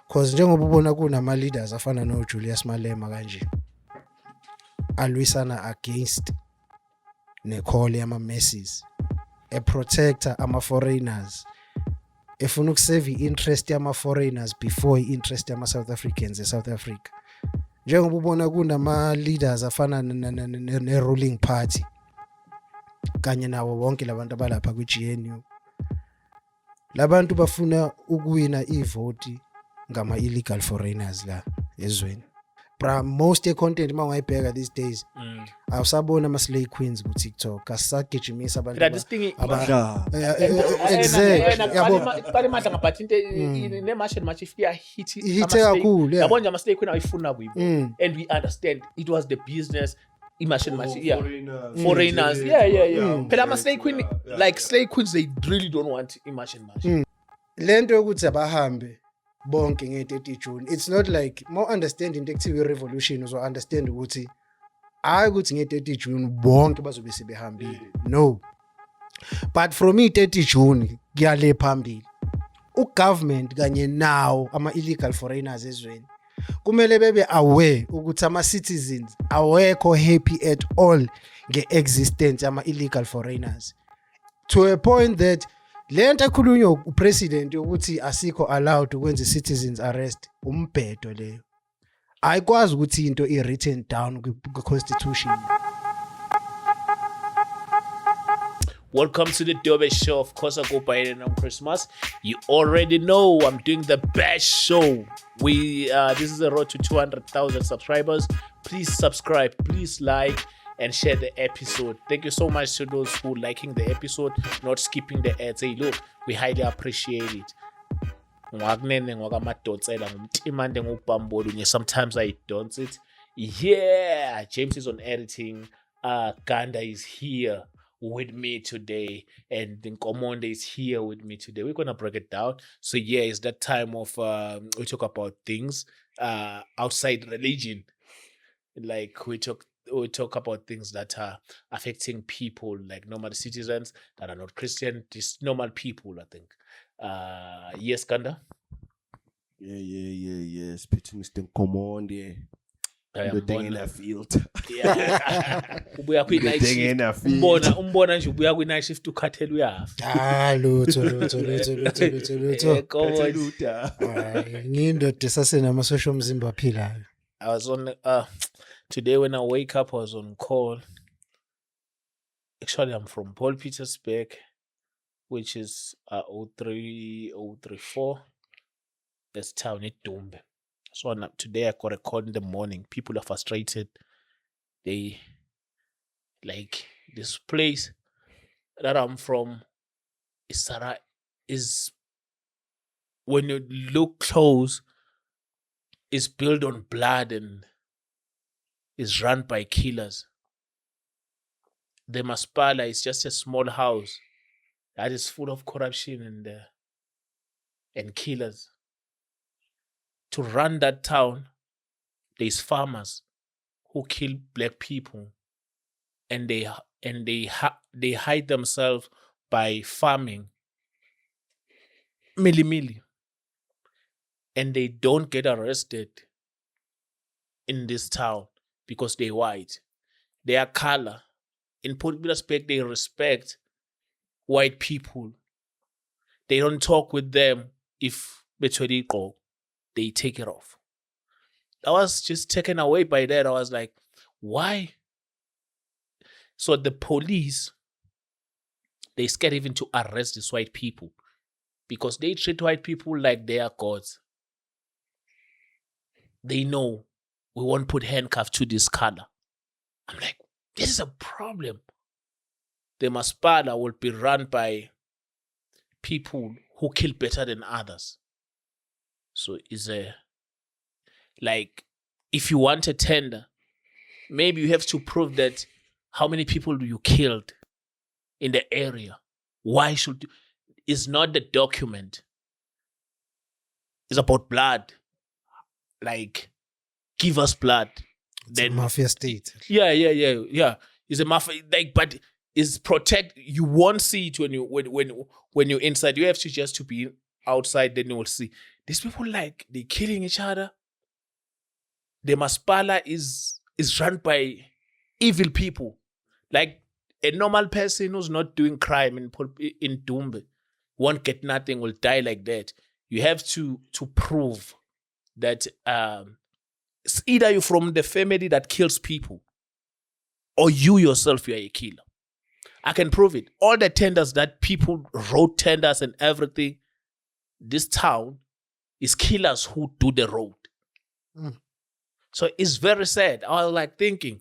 Cause njengoba ubona kunama leaders afana no Julius Malema kanje alwisana against necall yama masses, eprotector ama foreigners, efuna ukusave i-interest yama-foreigners before i-interest yama-South Africans e-South Africa. Njengoba ubona kunama-leaders afana ne-ruling party kanye nawo wonke labantu abalapha kwi-GNU, labantu bafuna ukuwina ivoti ngama-illegal foreigners la ezweni, bra. Most ye-content uma ungayibheka these days, awusaboni ama-slay queens ku-TikTok, asisagijimisa abantu. Phela this thing Exactly, yabo. Iqala imadla but into ne-March and March ifika hit. Ihithe kakhulu, yeah. Yabo nje ama-slay queen ayifuna kuyibo. And we understand it was the business, i-March and March, yeah. Foreigners. Foreigners, yeah. Phela ama-slay queen, like slay queens, they really don't want i-March and March. Lento yokuthi abahambe bonke nge-30 June, it's not like more understand into ekuthiwa i-revolution, uzo understand ukuthi hayi ukuthi nge-30 June bonke bazobe sebehambile, no, but from i-30 June kuyale phambili, ugovernment kanye nawo ama-illegal foreigners ezweni kumele bebe aware ukuthi ama-citizens awekho happy at all nge-existence yama-illegal foreigners, to a point that le nto ekhulunywa upresident yokuthi asikho allowed ukwenza i-citizens arrest, umbhedo leyo. Ayikwazi ukuthi into i-written down kwi-constitution. Welcome to the Dobe Show. Of course, I go by the name Christmas. You already know I'm doing the best show. We this is a road to 200,000 subscribers. Please subscribe, please like and share the episode. Thank you so much to those who liking the episode, not skipping the ads. Hey, look, we highly appreciate it. Ngwakunene ngwakamadonsela ngumtimande ngubhambolunye. Sometimes I don't it. Yeah, James is on editing. Ganda is here with me today, and Nkomonde is here with me today. We're gonna break it down. So yeah, it's that time of we talk about things outside religion. Like we talk about things that are affecting people, like normal citizens that are not Christian, just normal people, I think. Yes, Ganda. Yeah. Siphethe Mr. Nkomonde. Indoda engena-filter. Yeah. Ubuya kwi-night Indoda shift. engena-filter. Umbona nje ubuya kwi-night shift ukhathele uyafa. Ah, lutho lutho lutho lutho lutho lutho. Come on. Lutho. Hayi, ngiyindoda esasenamasosha omzimba aphilayo. I was on today when I wake up, I was on call. Actually, I'm from Paulpietersburg, which is 03034. That's town Dumbe. So on, today I got a call in the morning. People are frustrated. They like this place that I'm from is Sarah is, when you look close, is built on blood and is run by killers. The Maspala is just a small house that is full of corruption and killers. To run that town, there's farmers who kill black people, and they hide themselves by farming milli milli, and they don't get arrested in this town because they white. Their color in Port Elizabeth, they respect white people. They don't talk with them if bethwele igqoko. They take it off. I was just taken away by that. I was like, why? So the police, they scared even to arrest these white people because they treat white people like they are gods. They know we won't put handcuffs to this color. I'm like, this is a problem. The Maspala will be run by people who kill better than others. So it's a, like, if you want a tender, maybe you have to prove that how many people you killed in the area. Why should you? It's not the document. It's about blood. Like, give us blood. Then mafia state. Yeah. It's a mafia, like, but it's protect. You won't see it when you're inside. You have to just to be Outside, then you will see these people, like, they killing each other. The maspala is run by evil people. Like, a normal person who's not doing crime in Dumbe won't get nothing, will die like that. You have to prove that it's either you're from the family that kills people or you yourself, you are a killer. I can prove it. All the tenders that people wrote, tenders and everything, this town is killers who do the road. So it's very sad. I was like thinking,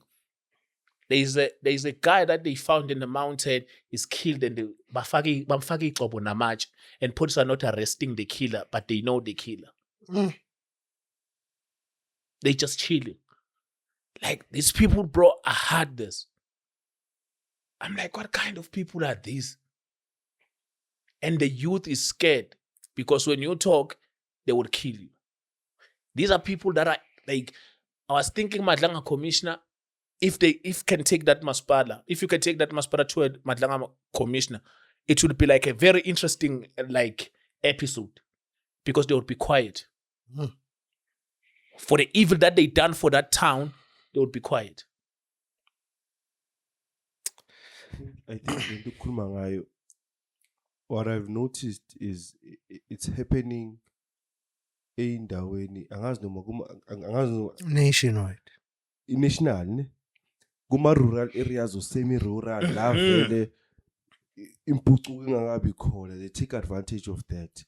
there's a guy that they found in the mountain is killed, and they bamfake igcobo namatshe, and police are not arresting the killer, but they know the killer. They just chilling. Like, these people, bro, I had this. I'm like, what kind of people are these? And the youth is scared because when you talk, they will kill you. These are people that are like, I was thinking Madlanga commissioner, if they if can take that maspala, if you can take that maspala to a Madlanga commissioner, it would be like a very interesting like episode because they would be quiet. For the evil that they done for that town, they would be quiet. I think lento okhuluma ngayo, what I've noticed is it's happening ey'ndaweni, angazi noma angazi noma Nationwide. I-national ne, kuma-rural areas or semi-rural la vele impucuko ingakabi khona, they take advantage of that.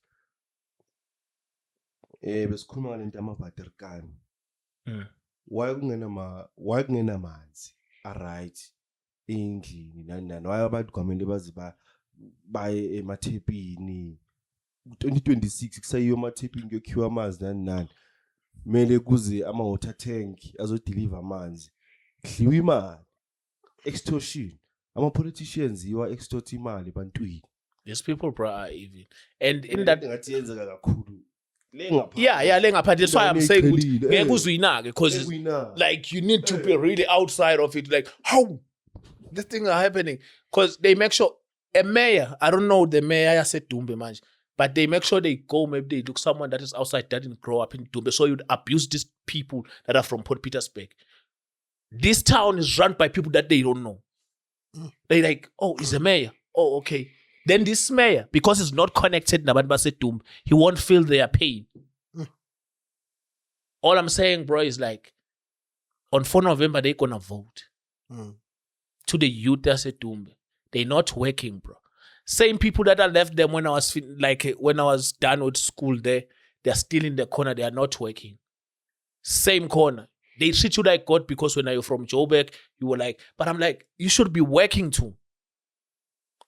Besikhuluma ngalento ama-waterkan. Why kungenamanzi a-right endlini, nani nani? Why abantu kwamele baze baye emathepini? 2026 kusayiwa emathepini kuyokhiwa amanzi, nani nani, kumele kuze ama-water tank azodeliver amanzi, kudliwa imali, extortion, ama-politicians yiwa extort imali ebantwini. These people, bro, are evil. And in that Ngathi yenzeka kakhulu le ngaphandle. Yeah, le ngaphandle. That's why I'm saying ukuthi Endaweni ngeke eqhelile, uze uyinake because Ekuyinaka. Like, you need to be really outside of it. Like, how this thing are happening? Because they make sure a mayor, I don't know the mayor yaseDumbe manje, but they make sure they go, maybe they look someone that is outside, that didn't grow up in Dumbe. So you'd abuse these people that are from Port Petersburg. This town is run by people that they don't know. They like, "Oh, he's a mayor. Oh, okay." Then this mayor, because he's not connected nabantu baseDumbe, he won't feel their pain. All I'm saying, bro, is like, on 4 November, they're gonna vote to the youth yaseDumbe. They're not working, bro. Same people that I left them when I was like when I was done with school there, they're still in the corner. They are not working. Same corner. They treat you like God because when you're from Joburg, you were like, but I'm like, you should be working too.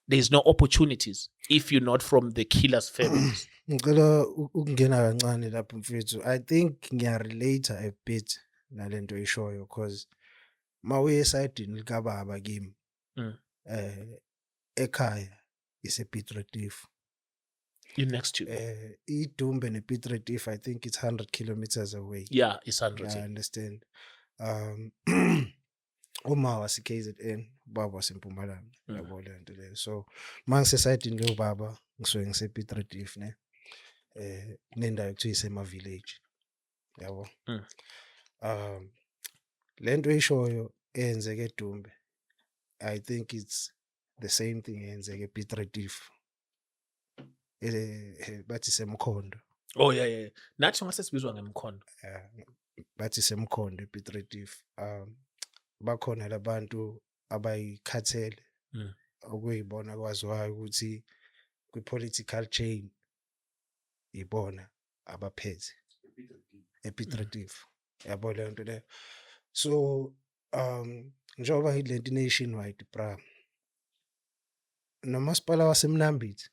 There's no opportunities if you're not from the killers' families. Ngicela ukungena kancane lapho, mfethu. I think ngiya-relate a bit nalento oyishoyo because mawuye esayidini likababa kimi, ekhaya ise-Piet Retief. You next to. IDumbe ne-Piet Retief, I think it's 100 kilometers away. Yeah, it's 100. I understand. Uma wase KZN, ubaba waseMpumalanga, yabo le nto leyo. So mangisesayidini lobaba ngisuke ngise-Piet Retief ne. Kunendawo ekuthiwa isema village. Yabo. Lento oyishoyo eyenzeke eDumbe, I think it's the same thing eyenzeke ePiet Retief. Bathi semkhondo. Oh yeah. Nathi ngase sibizwa ngemkhondo. Yeah, bathi semkhondo ePiet Retief. Bakhona labantu abayikhathele okuyibona kwaziwayo ukuthi kwi-political chain ibona abaphethe ePiet Retief. Yabo leyo nto leyo. So njengoba ilento nationwide, bra, nomasipala waseMnambithi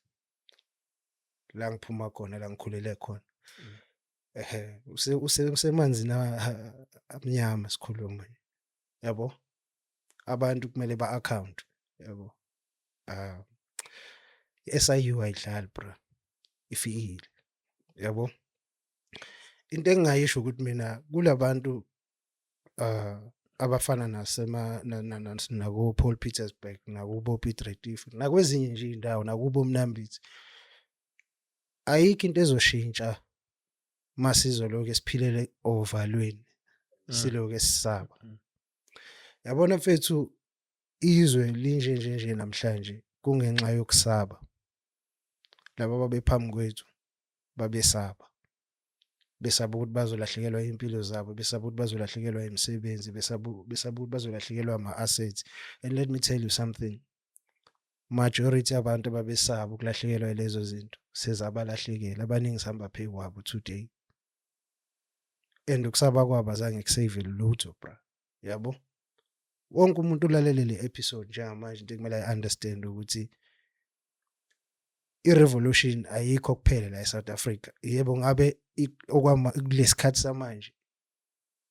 la ngiphuma khona, la ngikhulele khona, ehe, usemanzini amnyama sikhuluma, yabo. Abantu kumele ba-account, yabo. I-SIU ayidlali, bra, ifikile, yabo. Into engingayisho ukuthi mina kulabantu abafana nasema nako Paul Petersburg, nakubo Piet Retief, nakwezinye nje indawo, nakubo Mnambithi. Ayikho into ezoshintsha masizoloke siphilele ovalweni, siloke sisaba. Yabona mfethu, izwe linje nje nje namhlanje kungenxa yokusaba. Laba ababephambi kwethu babesaba, besaba ukuthi bazolahlekelwa impilo zabo, besaba ukuthi bazolahlekelwa imisebenzi, besaba ukuthi bazolahlekelwa ama-assets. And let me tell you something, majority abantu ababesaba ukulahlekelwa lezo zinto sezabalahlekela, abaningi sihamba phezu kwabo today, and ukusaba kwabo azange kusave lutho, bra. Yabo, wonke umuntu ulalele le episode njengamanje, into ekumele ayi-understand ukuthi i-revolution ayikho kuphela la eSouth Africa. Yebo, ngabe okwama kulesikhathi samanje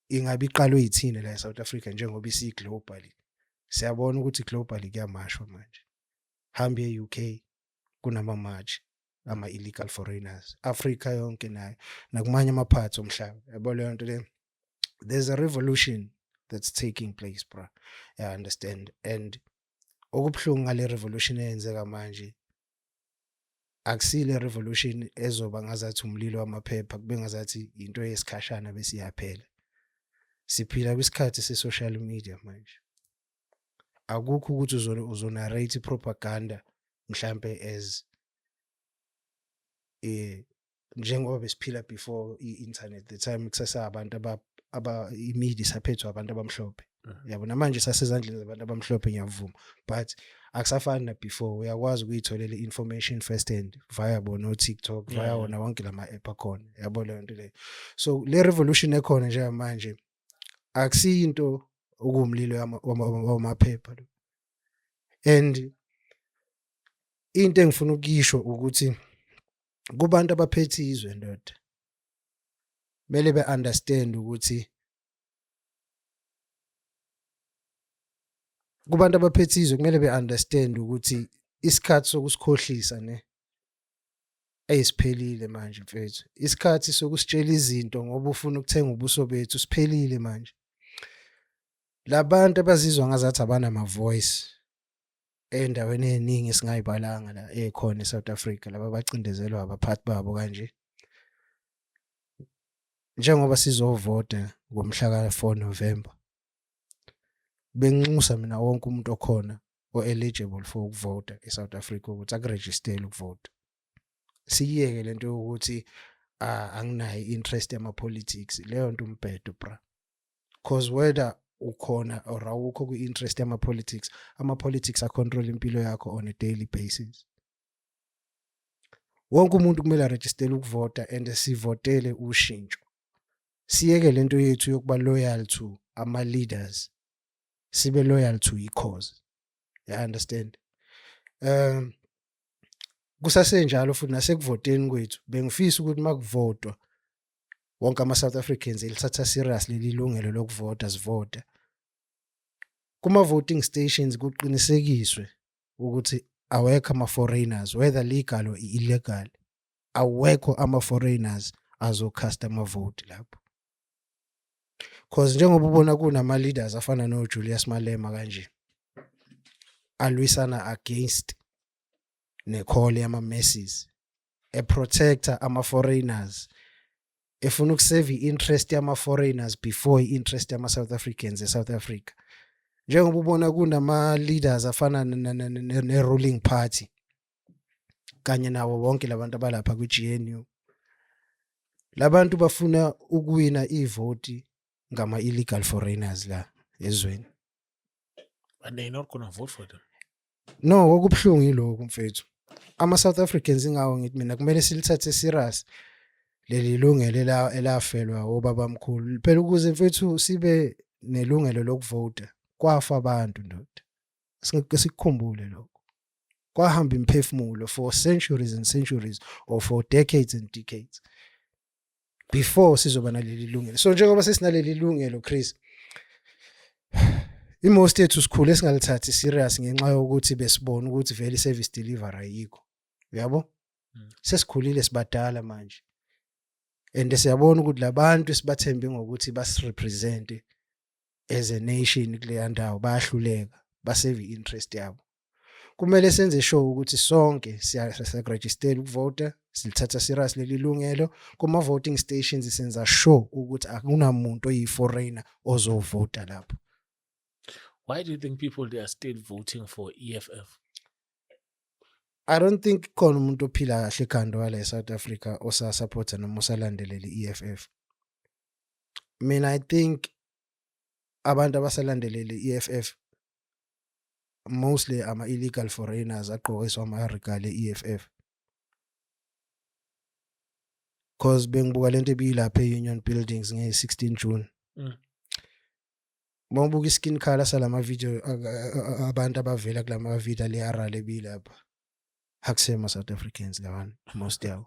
ingabe iqalwe yithina la eSouth Africa, njengoba isi-globally. Siyabona ukuthi globally kuyamashwa manje. Hambe e-UK, kunama-march ama-illegal foreigners, Africa yonke nayo, nakumanye ama-parts omhlaba. Yabo leyo nto le, there's a revolution that's taking place, bro, you understand? And okubuhlungu ngale revolution eyenzeka manje, akusile revolution ezoba ngazathi umlilo wamaphepha, kube ngazathi into yesikhashana bese iyaphela. Siphila kwisikhathi se-social media manje. Akukho ukuthi uzonarrate propaganda mhlambe as njengoba besiphila before i-internet, the time kusasa abantu aba i-media isaphethwe abantu abamhlophe. Yabo, namanje sasezandleni zabantu abamhlophe, ngiyavuma, but akusafani na before. Uyakwazi ukuyitholela i-information first hand via bona o-TikTok, via wona wonke lama app akhona. Yabo leyo nto leyo. So le revolution ekhona njengamanje akusiyinto okuwumlilo wamaphepha lo. And into engifuna ukuyisho ukuthi kubantu abaphethe izwe, ndoda, kumele be-understand ukuthi kubantu abaphethe izwe kumele be-understand ukuthi isikhathi sokusikhohlisa ne eyisiphelile manje, mfethu. Isikhathi sokusitshela izinto ngoba ufuna ukuthenga ubuso bethu siphelile manje. Labantu abazizwa ngazathi abanama voice endaweni eziningi esingayibalanga la ekhona eSouth Africa, laba bacindezelwa abaphathi babo kanje, njengoba sizovota ngomhla ka-4 November, benginxusa mina wonke umuntu okhona o-eligible for ukuvota eSouth Africa ukuthi akurejistele ukuvota. Siyeke lento yokuthi anginayo i-interest yama-politics. Leyo nto umbhedo, bra, cause whether ukhona or awukho kwi-interest yama-politics, ama-politics acontrol impilo yakho on a daily basis. Wonke umuntu kumele arejistele ukuvota and sivotele ushintsho. Siyeke lento yethu yokuba loyal to ama-leaders, sibe loyal to i-cause, you understand? Kusasenjalo futhi nasekuvoteni kwethu, bengifisa ukuthi makuvotwa wonke ama-South Africans elithatha serious leli lungelo lokuvota, sivota kuma-voting stations, kuqinisekiswe ukuthi awekho ama-foreigners, whether legal or illegal, awekho ama-foreigners azocasta amavoti lapho, cause njengoba ubona kunama-leaders afana no-Julius Malema kanje alwisana against necall yama-masses, eprotecta ama-foreigners, efuna ukuseva i-interest yama-foreigners before i-interest yama-South Africans e-South Africa. Njengoba ubona kunama-leaders afana ne-ruling party kanye nawo wonke labantu abalapha kwi-GNU, labantu bafuna ukuwina ivoti ngama-illegal foreigners la ezweni. And they're not gonna vote for them. No, okubuhlungu yilokhu, mfethu. Ama-South Africans, ingawo ngithi mina kumele silithathe serious leli lungelo elafelwa obabamkhulu phela. Ukuze, mfethu, sibe nelungelo lokuvota, kwafa abantu, ndoda. Sikukhumbule lokho. Kwahamba imphefumulo for centuries and centuries, or for decades and decades, before sizoba naleli lungelo. So njengoba sesinaleli lungelo, Chris, imost yethu sikhule singalithathi serious ngenxa yokuthi besibona ukuthi vele i-service delivery ayikho, uyabo. Sesikhulile, sibadala manje, and siyabona ukuthi labantu esibathembe ngokuthi basirepresente as a nation kuleya ndawo bayahluleka, baseve i-interest yabo. Kumele senze sure ukuthi sonke siyakurejistela ukuvota, silithatha serious leli lungelo. Kuma voting stations senza sure ukuthi akunamuntu oyi-foreigner ozovota lapho. Why do you think people, they are still voting for EFF? I don't think khona umuntu ophila kahle ekhanda wala eSouth Africa osasupporta noma osalandelela i-EFF. Mina I think abantu abasalandelela i-EFF mostly ama illegal foreigners agqokiswa ama-regal e-EFF. Cause bengibuka lento ebiyilapha e-Union Buildings nge-16 June. Mawubuka i-skin color salama video, abantu abavela kulama video le rally ebilapha, akusema South Africans lawana, most yawo.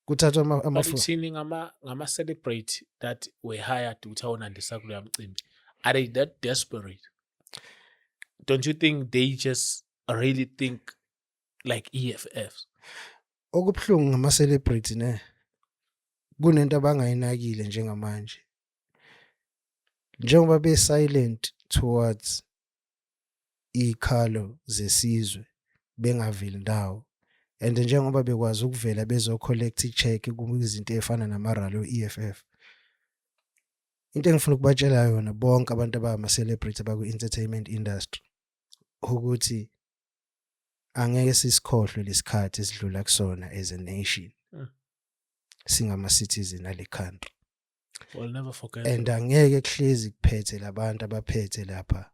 Kuthathwa ama But uthini ngama celebrate that were hired ukuthi awonandisa kuloya mcimbi? Are they that desperate? Don't you think they just really think like EFF? Okubuhlungu ngama celebrity ne, kunento abangayinakile njengamanje. Njengoba be silent towards ikhalo zesizwe, bengaveli ndawo, and njengoba bekwazi ukuvela bezo collect i-check kuzinto ezifana nama-rally o-EFF, into engifuna ukubatshela yona bonke abantu abama celebrity abaku entertainment industry ukuthi angeke sisikhohlwe lesikhathi esidlula kusona as a nation, singama citizen ale country. We'll never forget. And angeke kuhlezi kuphethe labantu abaphethe lapha,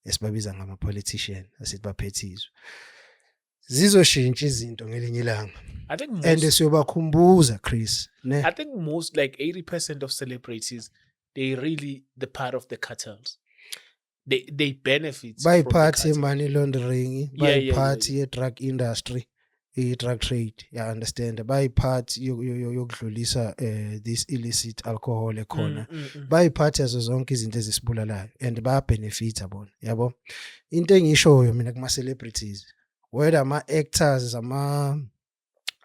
esibabiza ngama politician, asithi baphethe izwe. Zizoshintsha izinto ngelinye ilanga. I think most, And siyobakhumbuza, Chris, ne. I think most, like 80% of celebrities, they really the part of the cartels. They benefit from the Bayipart cartels. ye-money laundering, bayipart ye-drug industry, i-drug trade, ya understand, bayipart yokudlulisa this illicit alcohol ekhona, bayipart yazo zonke izinto ezisibulalayo and bayabenefita bona, yabo. Into engishoyo mina kuma celebrities, whether ama actors, ama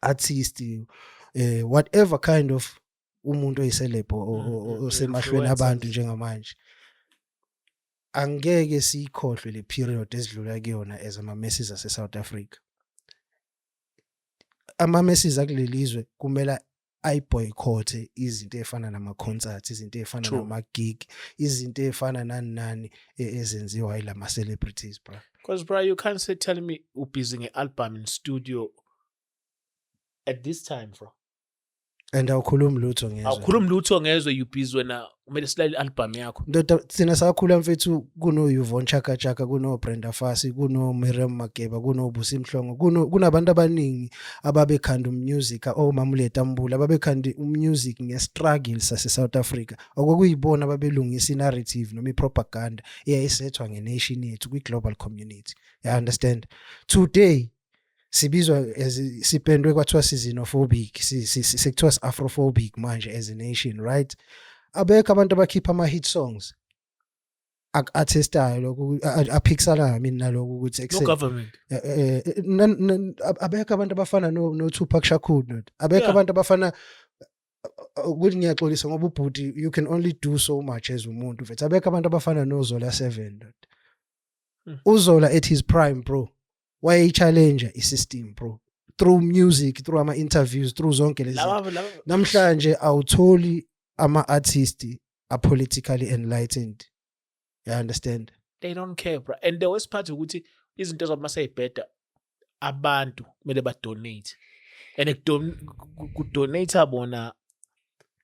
artist, whatever kind of umuntu oyiceleb osemahlweni abantu influencers. njengamanje, angeke siyikhohlwe le period esidlula kuyona as ama masses ase South Africa. Ama masses akulelizwe kumele ayiboycott izinto ezifana nama concerts, izinto ezifana nama gig, izinto ezifana nani nani ezenziwa yilama celebrities, bro. Because bro, you can't say, tell me ubusy nge-album in studio at this time, bro. And awukhulumi lutho ngezwe. Awukhulumi lutho ngezwe, you busy wena, kumele silalele i-album yakho. Ndoda, thina sakhula mfethu kuno Yvonne Chaka Chaka, kuno Brenda Fassie, kuno Miriam Makeba, kuno Busi Mhlongo, kunabantu abaningi ababekhanda umusic, oMamuleta Mbule, ababekhanda umusic ngestruggle sase South Africa, okuyibona ababelungisa i-narrative noma ipropaganda eyayisethwa ngenation yethu kwi-global community, you understand. Today sibizwa as, sipendwe kwathiwa si-xenophobic, sekuthiwa si-afrophobic manje as a nation, right? Abekho abantu abakhipha ama-hit songs aku-attestayo lokhu, aphikisanayo, I mean, nalokhu ukuthi No government. Abekho abantu abafana no Tupac Shakur, ndoda. Abekho abantu abafana ukuthi, ngiyaxolisa ngoba ubhuti, you can only do so much as umuntu mfethu. Abekho abantu abafana noZola 7, ndoda. UZola at his prime, bro, wayeyi-challenge i-system, bro, through music, through ama-interviews, through zonke lezi zinto. Laba Namhlanje awutholi ama-artist a-politically enlightened, you understand. They don't care, bro. And the worst part ukuthi izinto zabo maseyibheda, abantu kumele badonate, and kudonate bona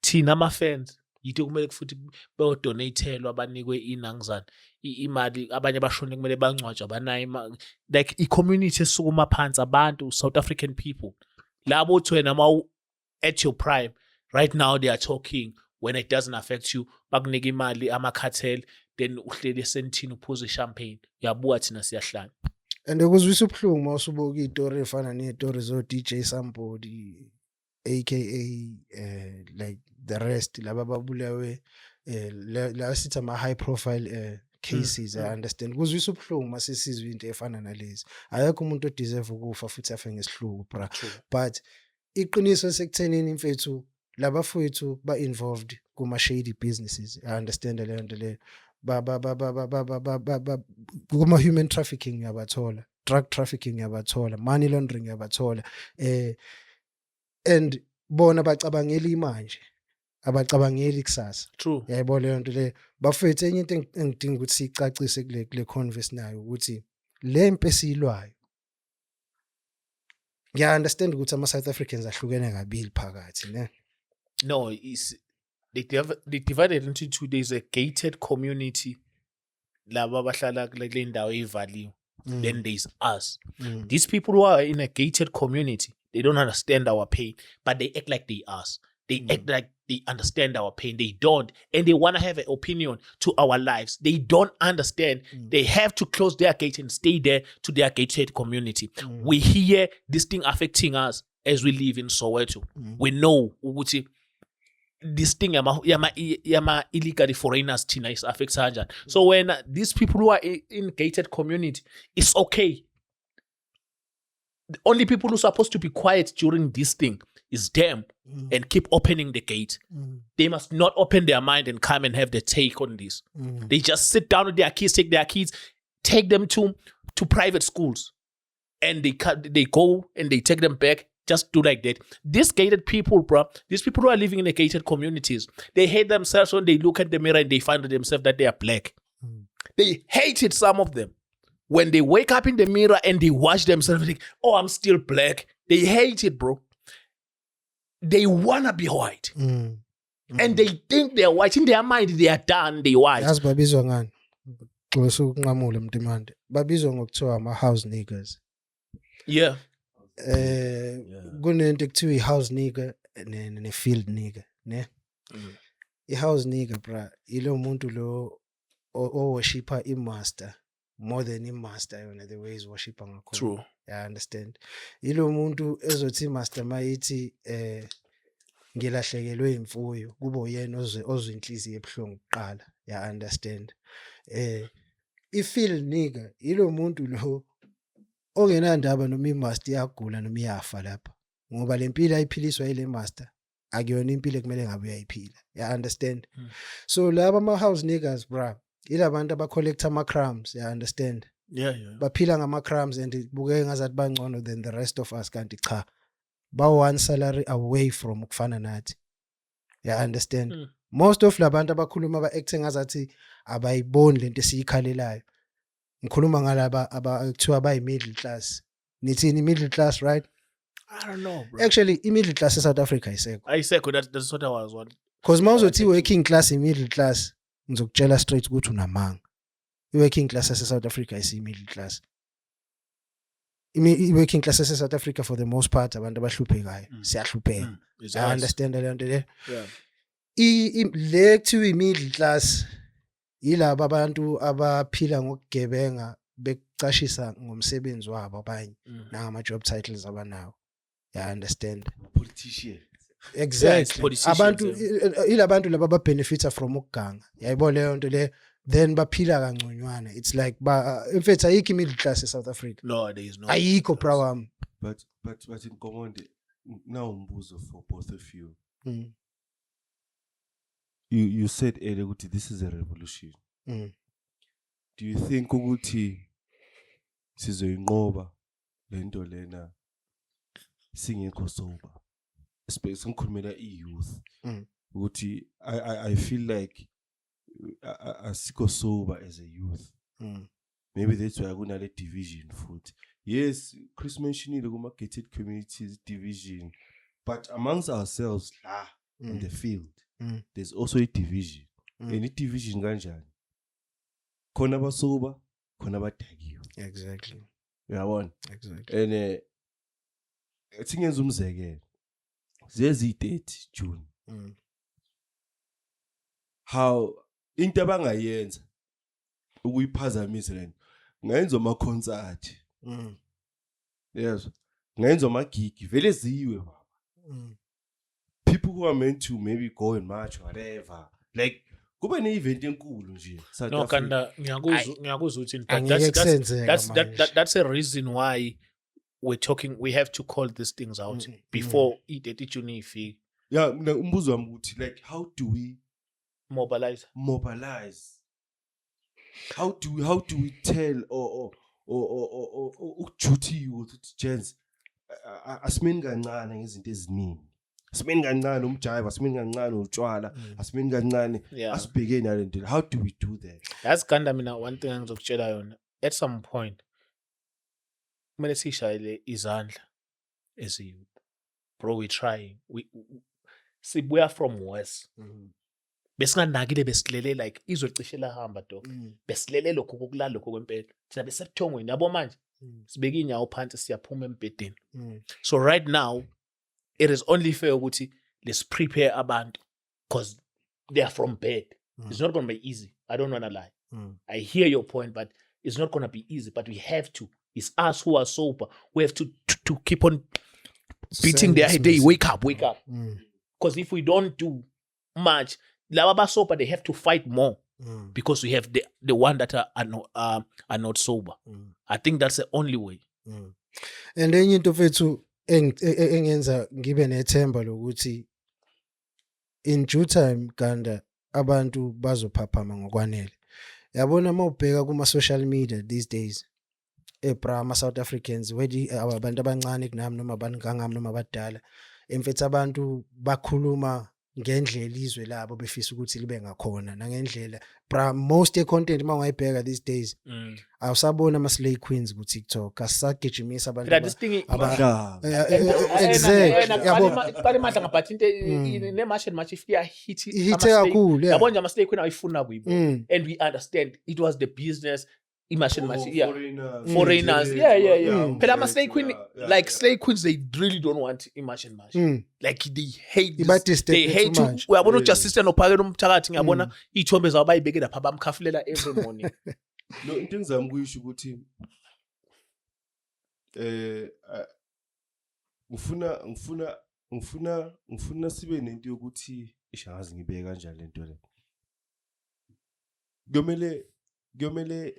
thina ama-fans yinto kumele futhi beyodonatelwa, banikwe inangizana imali. Abanye bashone, kumele bangcwatshwe, abanayo imali, like i-community esukuma phansi, abantu, South African people labo othi wena ma at your prime right now, they are talking when it doesn't affect you, bakunika imali ama-cartel, then uhleli esentini uphuze champagne, uyabuka thina siyahlala. And kuzwisa ubuhlungu uma usubuka iy'tori ey'fana ney'tori zo-DJ Sumbody, aka like the rest laba ababulewe, la sithi ama-high profile cases, I understand. Kuzwisa ubuhlungu uma sesizwe into efana nalezi. Akekho umuntu odeserve ukufa futhi afe ngesihluku, bra, but iqiniso sekuthenini mfethu, labafowethu ba-involved kuma-shady businesses, I understand leyo nto leyo. Ba ba ba ba ba ba ba ba ba ba kuma human trafficking uyabathola, drug trafficking uyabathola, money laundering uyabathola, and bona bacabangela imanje, abacabangeli kusasa. True. Yayibona leyo nto leyo, bafethu? Enye into engidinga ukuthi siyicacise kule converse nayo ukuthi le mpi esiyilwayo, ngiya understand ukuthi ama South Africans ahlukene kabili phakathi, ne? No, it's they divided into two. There's a gated community, laba abahlala kule ndawo eyivaliwe. Then there's us. These people who are in a gated community, they don't understand our pain, but they act like they us. They act like they understand our pain. They don't. And they want to have an opinion to our lives. They don't understand. They have to close their gate and stay there to their gated community. We hear this thing affecting us as we live in Soweto. We know ukuthi this thing yama illegal foreigners thina is affects kanjani. So when these people who are in gated community, it's okay. The only people who are supposed to be quiet during this thing is them and keep opening the gate. They must not open their mind and come and have the take on this. They just sit down with their kids, take their kids, take them to private schools, and they go and they take them back. Just do like that. These gated people, bro, these people who are living in the gated communities, they hate themselves when they look at the mirror and they find themselves that they are black. They hate it, some of them. When they wake up in the mirror and they watch themselves, think, "Oh, I'm still black." They hate it, bro. They wanna be white. And they think they're white. In their mind, they are done, they white. Yazi babizwa ngani? Xolisa ukunqamula, Mntimande. Babizwa ngokuthiwa ama-house niggers. Kunento ekuthiwa i-house nigger ne-field nigger, ne? I-house nigger, bra, ilo muntu lo o-worshipa i-master more than i-master yona, the way is-worshipa ngakhona. True. Yeah, understand. Ilo muntu ezothi master mayithi ngilahlekelwe imfuyo, kube uyena ozwe inhliziyo ebuhlungu kuqala. Yeah, understand. I-field nigger ilo muntu lo ongenandaba noma i-master iyagula noma iyafa lapha, ngoba le mpilo ayiphiliswa yile master akuyona impilo ekumele ngabe uyayiphila. Yeah, understand. So laba ama-house niggers, bra, ilabantu aba-collect ama-crumbs. Yeah, understand. Baphila ngama-crumbs and bukeke ngazathi bangcono than the rest of us, kanti cha, ba-one salary away from ukufana nathi. Yeah, understand. Most of labantu abakhuluma, aba-acte ngazathi abayiboni lento esiyikhalelayo, ngikhuluma ngalaba kuthiwa bayi-middle class. Nithini, middle class, right? I don't know, bro. Actually, i-middle class e-South Africa ayisekho. I said that's what I was on. Because uma uzothi i-working class, i-middle class, ngizokutshela straight ukuthi unamanga. I-working class yase-South Africa ayisiyi-middle class. I-working class yase-South Africa, for the most part, abantu abahluphekayo. Siyahlupheka. It's I us. Understand leyo nto leyo. Yeah. Le kuthiwa i-middle class yilaba abantu abaphila ngokugebenga, bekucashisa ngomsebenzi wabo abanye nangama-job titles abanawo. Yeah, understand. Politician. Exactly. Politicians, Abantu ilabantu laba ababenefita from ukuganga, yayibona leyo nto le? Then baphila kangconywana. It's like ba, in fact, ayikho i-middle class e-South Africa. No, there is no. Ayikho, bra wami. But Nkomonde, now umbuzo for both of you. You said earlier ukuthi this is a revolution. Do you think ukuthi sizoyinqoba lento lena singekho sober? Especially ngikhulumela i-youth. Ukuthi I feel like asikho sober as a youth. Maybe that's why kunale division futhi. Yes, Chris mentioned kuma gated communities division, but amongst ourselves la in the field, there's also a division. And i-division kanjani? Khona abasober, khona abadakiwe. Uyabona? Exactly. And ethi ngenza umzekelo. Zezi 30 June. How into abangayenza ukuyiphazamisa lento. Ngayenza ama concert. Yes. Ngayenza ama gig vele ziwe baba. People who are meant to maybe go and march, whatever. Like kube ne-event enkulu nje, South No, Africa. Kanda, ngiyakuzwa ukuthi, but Angeke kusenzeka manje. that's a reason why we're talking. We have to call these things out before i-30 June ifike. Yeah, mina umbuzo wami ukuthi, like, how do we Mobilize. mobilize? How do we tell or ukujuthiwe ukuthi, gents, asimeni kancane ngezinto eziningi, asimeni kancane umjiva, asimeni kancane utshwala, asimeni kancane, asibhekeni nale nto. How do we do that? Yazi Ganda, mina one thing engizokutshela yona, at some point kumele siyishayele izandla as a youth. Bro, we trying. We sibuya from worse. Besinganakile, besilele like izwe cishe lahamba, dog. Besilele lokho kokulala lokho kwempela. Thina besebuthongweni yabo manje sibeka inyawo phansi, siyaphuma embhedeni. So right now it is only fair ukuthi let's prepare abantu because they are from bed. It's not going to be easy. I don't want to lie. I hear your point, but it's not going to be easy, but we have to. It's us who are sober. We have to keep on beating Send their this head. They message. Wake up, wake up. Because if we don't do much, laba sober, they have to fight more because we have the one that are not sober. I think that's the only way. And enye into, mfethu, engenza ngibe nethemba lokuthi in due time, Ganda, abantu bazophaphama ngokwanele. Yabona mawubheka kuma social media these days, ebra, ama South Africans, whether abantu abancane kunami noma abantu ngangami noma abadala, emfethu, abantu bakhuluma ngendlela izwe labo befisa ukuthi libe ngakhona nangendlela, bra, most ye content mawungayibheka these days, awusabona ama slay queens ku TikTok, asisagijimisa abantu. Phela this thing Amadlanga. Exactly, yabo. Iqala imadlanga, but into ne-March and March ifike yahit. Ihithe kakhulu, yeah. Yabo nje ama-slay queen ayifuna kuyibona. And we understand it was the business, i-March and March, yeah. Foreigners. Foreigners, yeah. Phela ama-slay queen, like slay queens, they really don't want i-March and March. Like they hate this. Iba-disturb They too hate to much. uyabona uJustice nophakela umthakathi, ngiyabona iy'thombe zabo bayibeke lapha, bamkhafulela every morning. No, into engizama ukuyisho ukuthi ngifuna sibe nento yokuthi ishazi ngibeke kanjani lento le. Kuyomele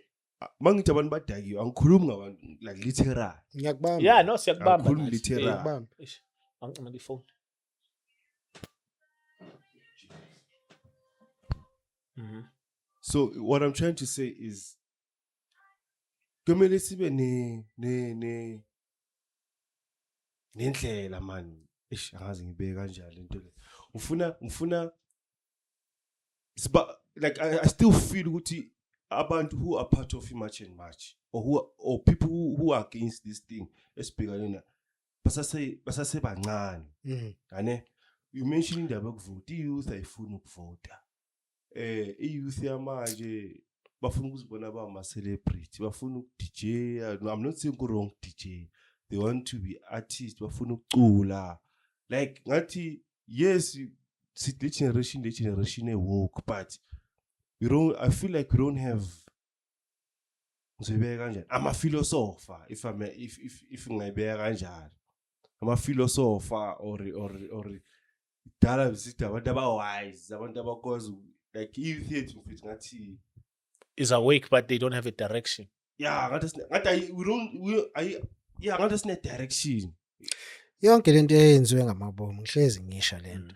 mangithi abantu badakiwe, angikhulumi ngabantu like literal. Ngiyakubamba. Yeah, no, siyakubamba Angikhulumi nathi. literal. Ngiyakubamba. Eish, angicimele ifoni. So what I'm trying to say is kumele sibe ne nendlela man. Eish, angazi ngibeke kanjani lento le. Ngifuna siba like I still feel ukuthi abantu who are part of March and March or who are, or people who are against this thing esibhekane na basasebancane. Ane you mention indaba yokuvota, i-youth ayifuni ukuvota. I-youth yamanje bafuna ukuzibona bama-celebrity, bafuna uku-DJ. No, I'm not saying ku-wrong DJ. They want to be artist, bafuna ukucula. Like ngathi yes, sithi le generation e-woke, but we don't, I feel like we don't have, ngizoyibeka kanjani, ama-philosopher, if I'm if ngingayibeka kanjani, ama-philosopher or dala besithi abantu aba-wise, abantu abakwazi like i-youth yethu, mfethu, ngathi Is awake, but they don't have a direction. Yeah, ngathi we don't we ayi, yeah, ngathi sine direction. Yonke lento eyenziwe ngamabomu, ngihlezi ngisha lento.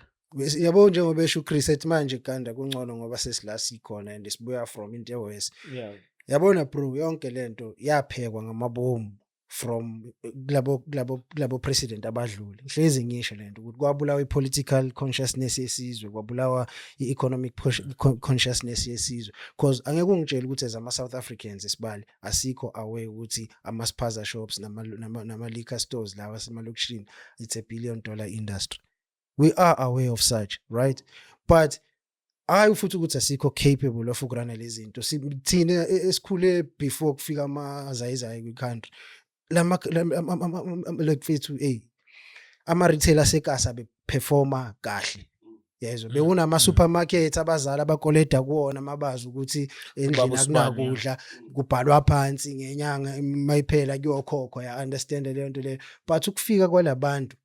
Yabo, njengoba esho uChris ethi manje Ganda kungcono ngoba sesila sikhona and sibuya from into ewest. Yabona bro, yonke lento yaphekwa ngamabomu from kulabo president abadlule. Ngihlezi ngisho lento ukuthi kwabulawa i-political consciousness yesizwe, kwabulawa i-economic consciousness yesizwe, because angeke ungitshele ukuthi as ama South Africans isibali asikho aware ukuthi ama spaza shops nama liquor stores lawa asemalokishini, it's $1 billion industry. We are aware of such, right? But hayi futhi ukuthi asikho capable of ukurana lezi zinto. Thina esikhule before kufika amazayizayi kwi-country, lama like mfethu, hey, ama-retailer asekasa beperforma kahle, yezwa, bekunama supermarket abazali abakoleda kuwona mabazi ukuthi endlini Ubaba usibani, akunakudla, kubhalwa phansi ngenyanga mayiphela kuyokhokhwa, ya understand leyo nto leyo. But ukufika kwalabantu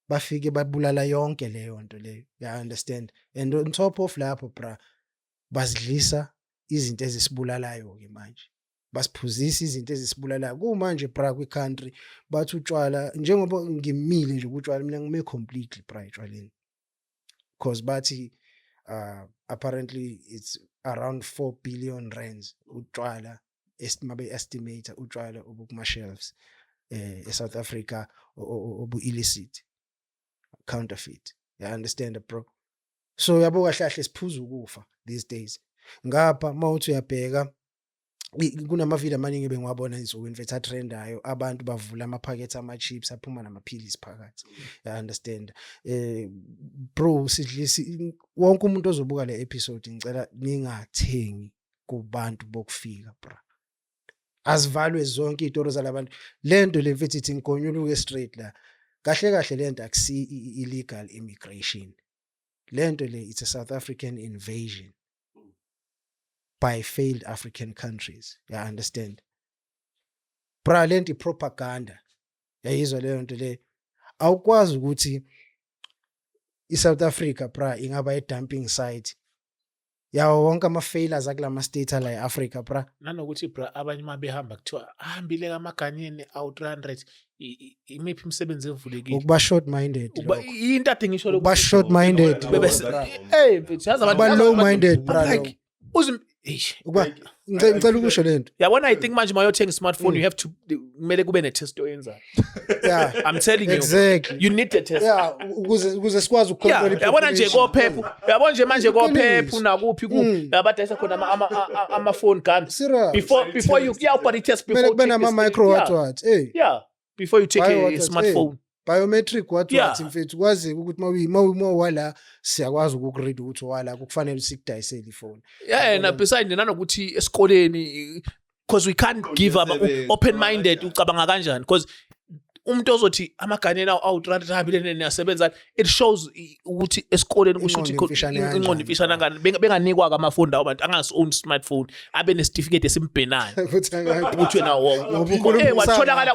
bafike babulala yonke leyo nto leyo, ya understand? And on top of lapho, bra, bazidlisa izinto ezisibulalayo ke manje, basiphuzisa izinto ezisibulalayo kumanje, bra, kwi-country. Bathi utshwala, njengoba ngimile nje kutshwala, mina ngime completely, bra, etshwaleni, cause bathi Apparently it's around 4 billion rands utshwala, mabe estimate utshwala obukuma shelves eSouth Africa obu illicit, counterfeit, you understand, bro? So yabo, kahle kahle siphuza ukufa these days. Ngapha mawuthi uyabheka, kunamavidiyo amaningi bengiwabona insukwini, mfethu, atrendayo, abantu bavula amaphakethe ama-chips, aphuma namaphilisi phakathi, you understand? Bro, sidlisi wonke umuntu ozobuka le episode, ngicela ningathengi kubantu bokufika, bra. Azivalwe zonke izitolo zalabantu. Lento le, mfethu, ithi ngigonyuluke straight la. Kahle kahle lento akusi illegal immigration, lento le it's a South African invasion by failed African countries, you understand, bra? Lento propaganda, yayizwa leyo nto le? Awukwazi ukuthi iSouth Africa, bra, ingaba i-dumping site yawo wonke ama-failures akulama state ala e-Africa, bra. Nanokuthi, bra, abanye uma behamba kuthiwa ahambile kamaganyeni awu-300, imiphi imisebenzi evulekile? Ukuba short minded. Ukuba into ade ngisho lokhu. Ukuba short minded. Hey mfethu, yazi abantu Ukuba low minded, bra. Like uze, eish. Ukuba ngicela ukusho lento. Yabona, I think manje mayothenga i-smartphone, you have to, kumele kube ne-test oyenzayo. I'm telling you, you need the test. Yeah, ukuze sikwazi ukucontrol. Yabona nje kophephu, yabona nje manje kophephu Iqiniso. nakuphi ku abadayisa khona ama-phone gun. Serious. Before you, yeah, but test before Kumele you kube take nama this- micro yeah, what what, hey. Yeah, before you take Bio a what, what, smartphone. Biometric what what, mfethu, kwazeke ukuthi mawuwala siyakwazi ukukuread ukuthi wala, kukufanele sikudayisele ifoni. Yeah, and beside nanokuthi esikoleni, because we can't give up. Uyasebenza, Open minded, ucabanga kanjani? Because umuntu ozothi amaganeni awu 300 hambile niyasebenza, it shows ukuthi esikoleni kusho ukuthi Ingqondo imfishane ingqondo kanjani. imfishane kanjani. Benganikwa amafoni lawo bantu, angasi own smartphone, abe nesitifiketi esimbhenayo Ukuthi ukuthi wena Ngoba ukhuluma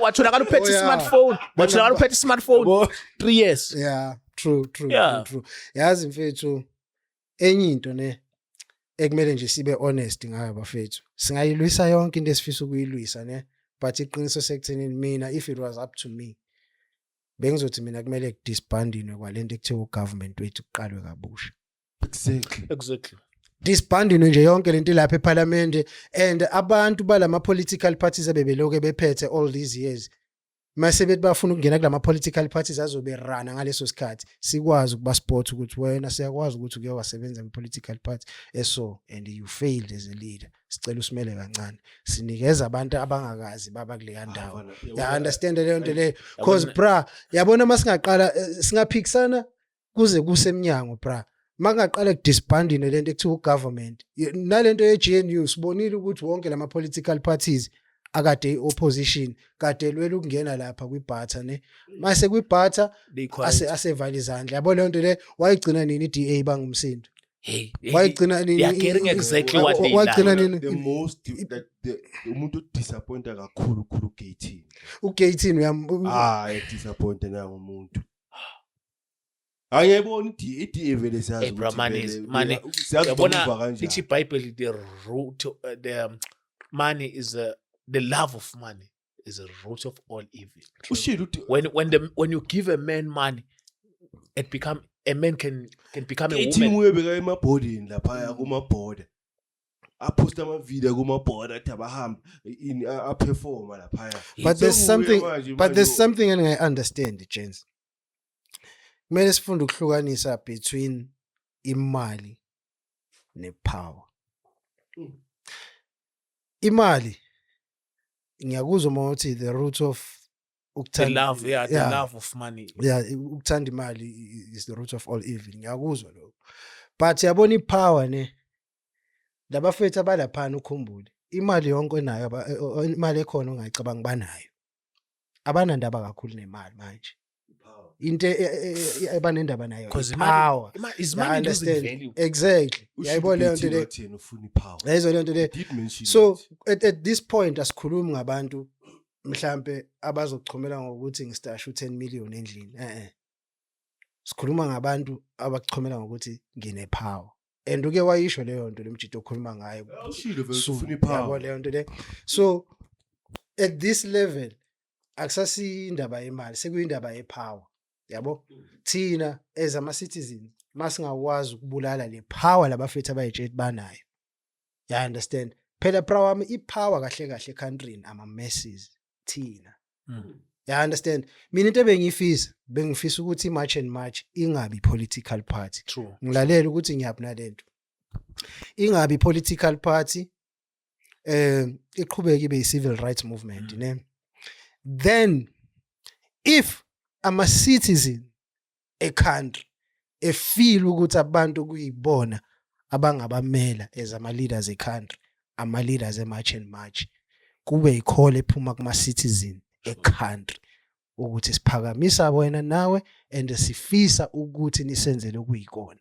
watholakala uphethe Oh, yeah. smartphone, watholakala uphethe smartphone 3 years. Yeah, true. True, true. Yazi mfethu, enye into ne ekumele nje sibe honest ngayo, bafethu, singayilwisa yonke into esifisa ukuyilwisa ne, but iqiniso sekuthenini, mina, if it was up to me, bengizothi mina kumele kudisbandinwe kwalento ekuthiwa ugovernment wethu, kuqalwe kabusha. Disbandinwe nje yonke lento ilapha eParliament, and abantu balama political parties abebeloke bephethe all these years, mase bethi bafuna ukungena kulama political parties azobe rana ngaleso sikhathi, sikwazi ukuba spot ukuthi wena, siyakwazi ukuthi uke wasebenza kwi-political party eso and you failed as a leader, sicela usimele kancane, sinikeza abantu abangakazi baba kuleya ndawo. Ya understand leyo nto leyo? Cause bra, yabona, masingaqala singaphikisana kuze kusemnyango, bra, makungaqala kudisbandine lento ekuthiwa ugovernment nalento ye-GNU, sibonile ukuthi wonke lama political parties akade i-opposition kade lwela ukungena lapha kwibhatha ne, mase kwibhatha They quiet. Asevala izandla, yabo leyo nto le? Wayigcina nini i-DA bangumsindo? Hey, hey, Wayigcina nini? They are getting exactly what they Wagcina like. nini? The most, like, the umuntu odisappointa kakhulu khulu uGayton. uGayton uyam Ah, edisappointa nangomuntu. Angiyibona i-DA vele, siyazi Hey, bro, ukuthi money is vele- money. siyazi Yabona, bamuva kanjani. Ithi iBhayibheli, the root, the money is the love of money is the root of all evil. Ushilo ukuthi When you give a man money, it become a man can become a Gayton woman. uye beka emabhodini laphaya kumabhoda, aphosta amavidiyo kumabhoda, athi abahambe ini, aperforma laphaya. But there's Sekuye something manje, but there's manje something engingayi-understand, gents. Kumele sifunde ukuhlukanisa between imali nepower. Imali, ngiyakuzwa uma uthi the root of The ukuthanda love, yeah, the love of money. Yeah, ukuthanda imali is the root of all evil, ngiyakuzwa lokho, but yabona ipower ne, labafethu abalaphana, ukhumbule imali yonke onayo, imali ekhona ongayicabanga banayo, abanandaba kakhulu nemali manje, into abanendaba nayo Because i-power. Is You money losing understand? value? Exactly. Ushilo Yayibona leyo nto uGayton le? wathi yena ufuna ipower. Yayizwa leyo nto le? Did mention So it. at this point asikhulumi ngabantu mhlambe abazochomela ngokuthi ngistashe u10 million endlini, sikhuluma ngabantu abakuchomela ngokuthi ngine power, and uke wayisho leyo nto lemjito okhuluma ngayo. Ushilo vele Soon, ufuna yabo ipower. leyo nto le? So at this level akusasiyindaba yemali, sekuyindaba yepower, yabo? Thina as ama citizens Masingakwazi ukubulala le power labafethu abayitshela banayo, you understand? Phela bra wami, ipower kahle kahle ecountryini ama masses thina. You understand? Mina into ebengiyifisa, bengifisa ukuthi i-March and March ingabi political party. True. Ngilalela ukuthi ngiyaphi nalento. Ingabi political party, iqhubeke ibe i-civil rights movement, ne? Then if ama citizen e country efeel ukuthi abantu kuyibona abangabamela as ama leaders e country, ama leaders e March and March, kube icall ephuma kuma citizen e country ukuthi siphakamisa wena nawe and sifisa ukuthi nisenzele okuyikona,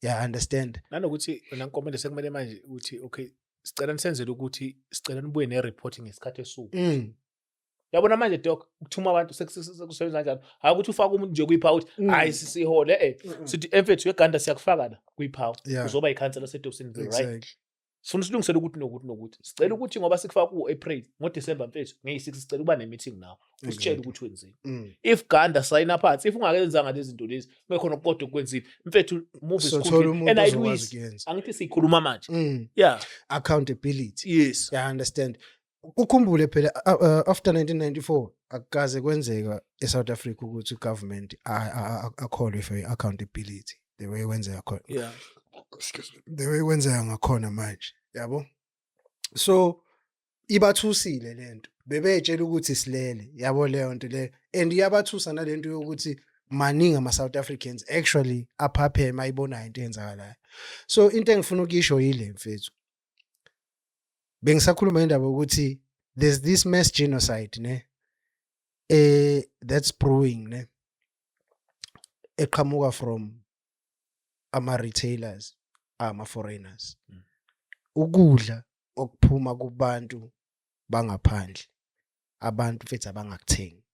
yeah, understand? Nanokuthi wena Nkomele, sekumele manje ukuthi okay, sicela nisenzele ukuthi, sicela nibuye ne-report ngesikhathi esuku. Yabona manje doc, ukuthuma abantu sekusebenza kanjalo. Hayi ukuthi ufake umuntu nje kwipower ukuthi hayi, sisihole sithi emfethu weganda, siyakufaka la kwipower, uzoba ikhansela seDobsonville, right? Exactly. Sifuna silungisele ukuthi nokuthi nokuthi, sicela ukuthi ngoba sikufaka ku-April, ngoDecember mfethu ngeyi-6 sicela ukuba ne-meeting nawe, usitshele ukuthi wenzeni. If ganda sayina phansi, if ungakenzanga lezi zinto lezi, kungekhona okukodwa okwenzile mfethu, move Sothola esikhundleni. umuntu And ozokwazi ayilwisi ukuyenza. Angithi siyikhuluma manje. Yeah. Accountability. Yes. Yeah, understand? Ukhumbule phela, after 1994 akukaze kwenzeka eSouth Africa ukuthi ugovernment acallwe for accountability the way kwenzeka khona, the way kwenzeka ngakhona manje, yabo. So ibathusile lento, bebetshela ukuthi silele, yabo, leyo nto leyo, and iyabathusa nalento yokuthi maningi ama South Africans actually aphaphema ayibonayo into eyenzakalayo. So into engifuna ukuyisho yile, mfethu, bengisakhuluma indaba ukuthi there's this mass genocide, ne, that's brewing, ne, eqhamuka from ama retailers, ama foreigners, ukudla okuphuma kubantu bangaphandle, abantu mfethu abangakuthengi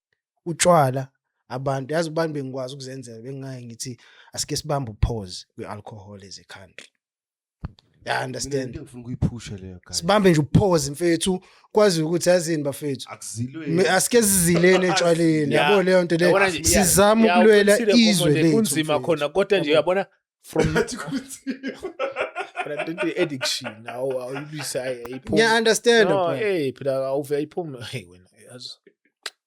utshwala. Abantu, yazi, abantu bengikwazi ukuzenzela, bengingaye ngithi asike sibambe upause kwi-alcohol as a country, you understand? Into engifuna ukuyiphusha leyo, guys. Sibambe nje upause mfethu, kwazi ukuthi yazini bafethu, Akuzilwe. Asike sizileni etshwaleni, yabo, leyo nto leyo. Yabona nje, Sizama ukulwela uqinisile, izwe Nkomonde, lethu, kunzima mfethu. khona, kodwa nje uyabona from Athi kunzima. phela lento addiction awuyilwisa, ayiphumi. Ngiya-understand, No, bro. phela awuve ayiphumi. Hey wena, yazi,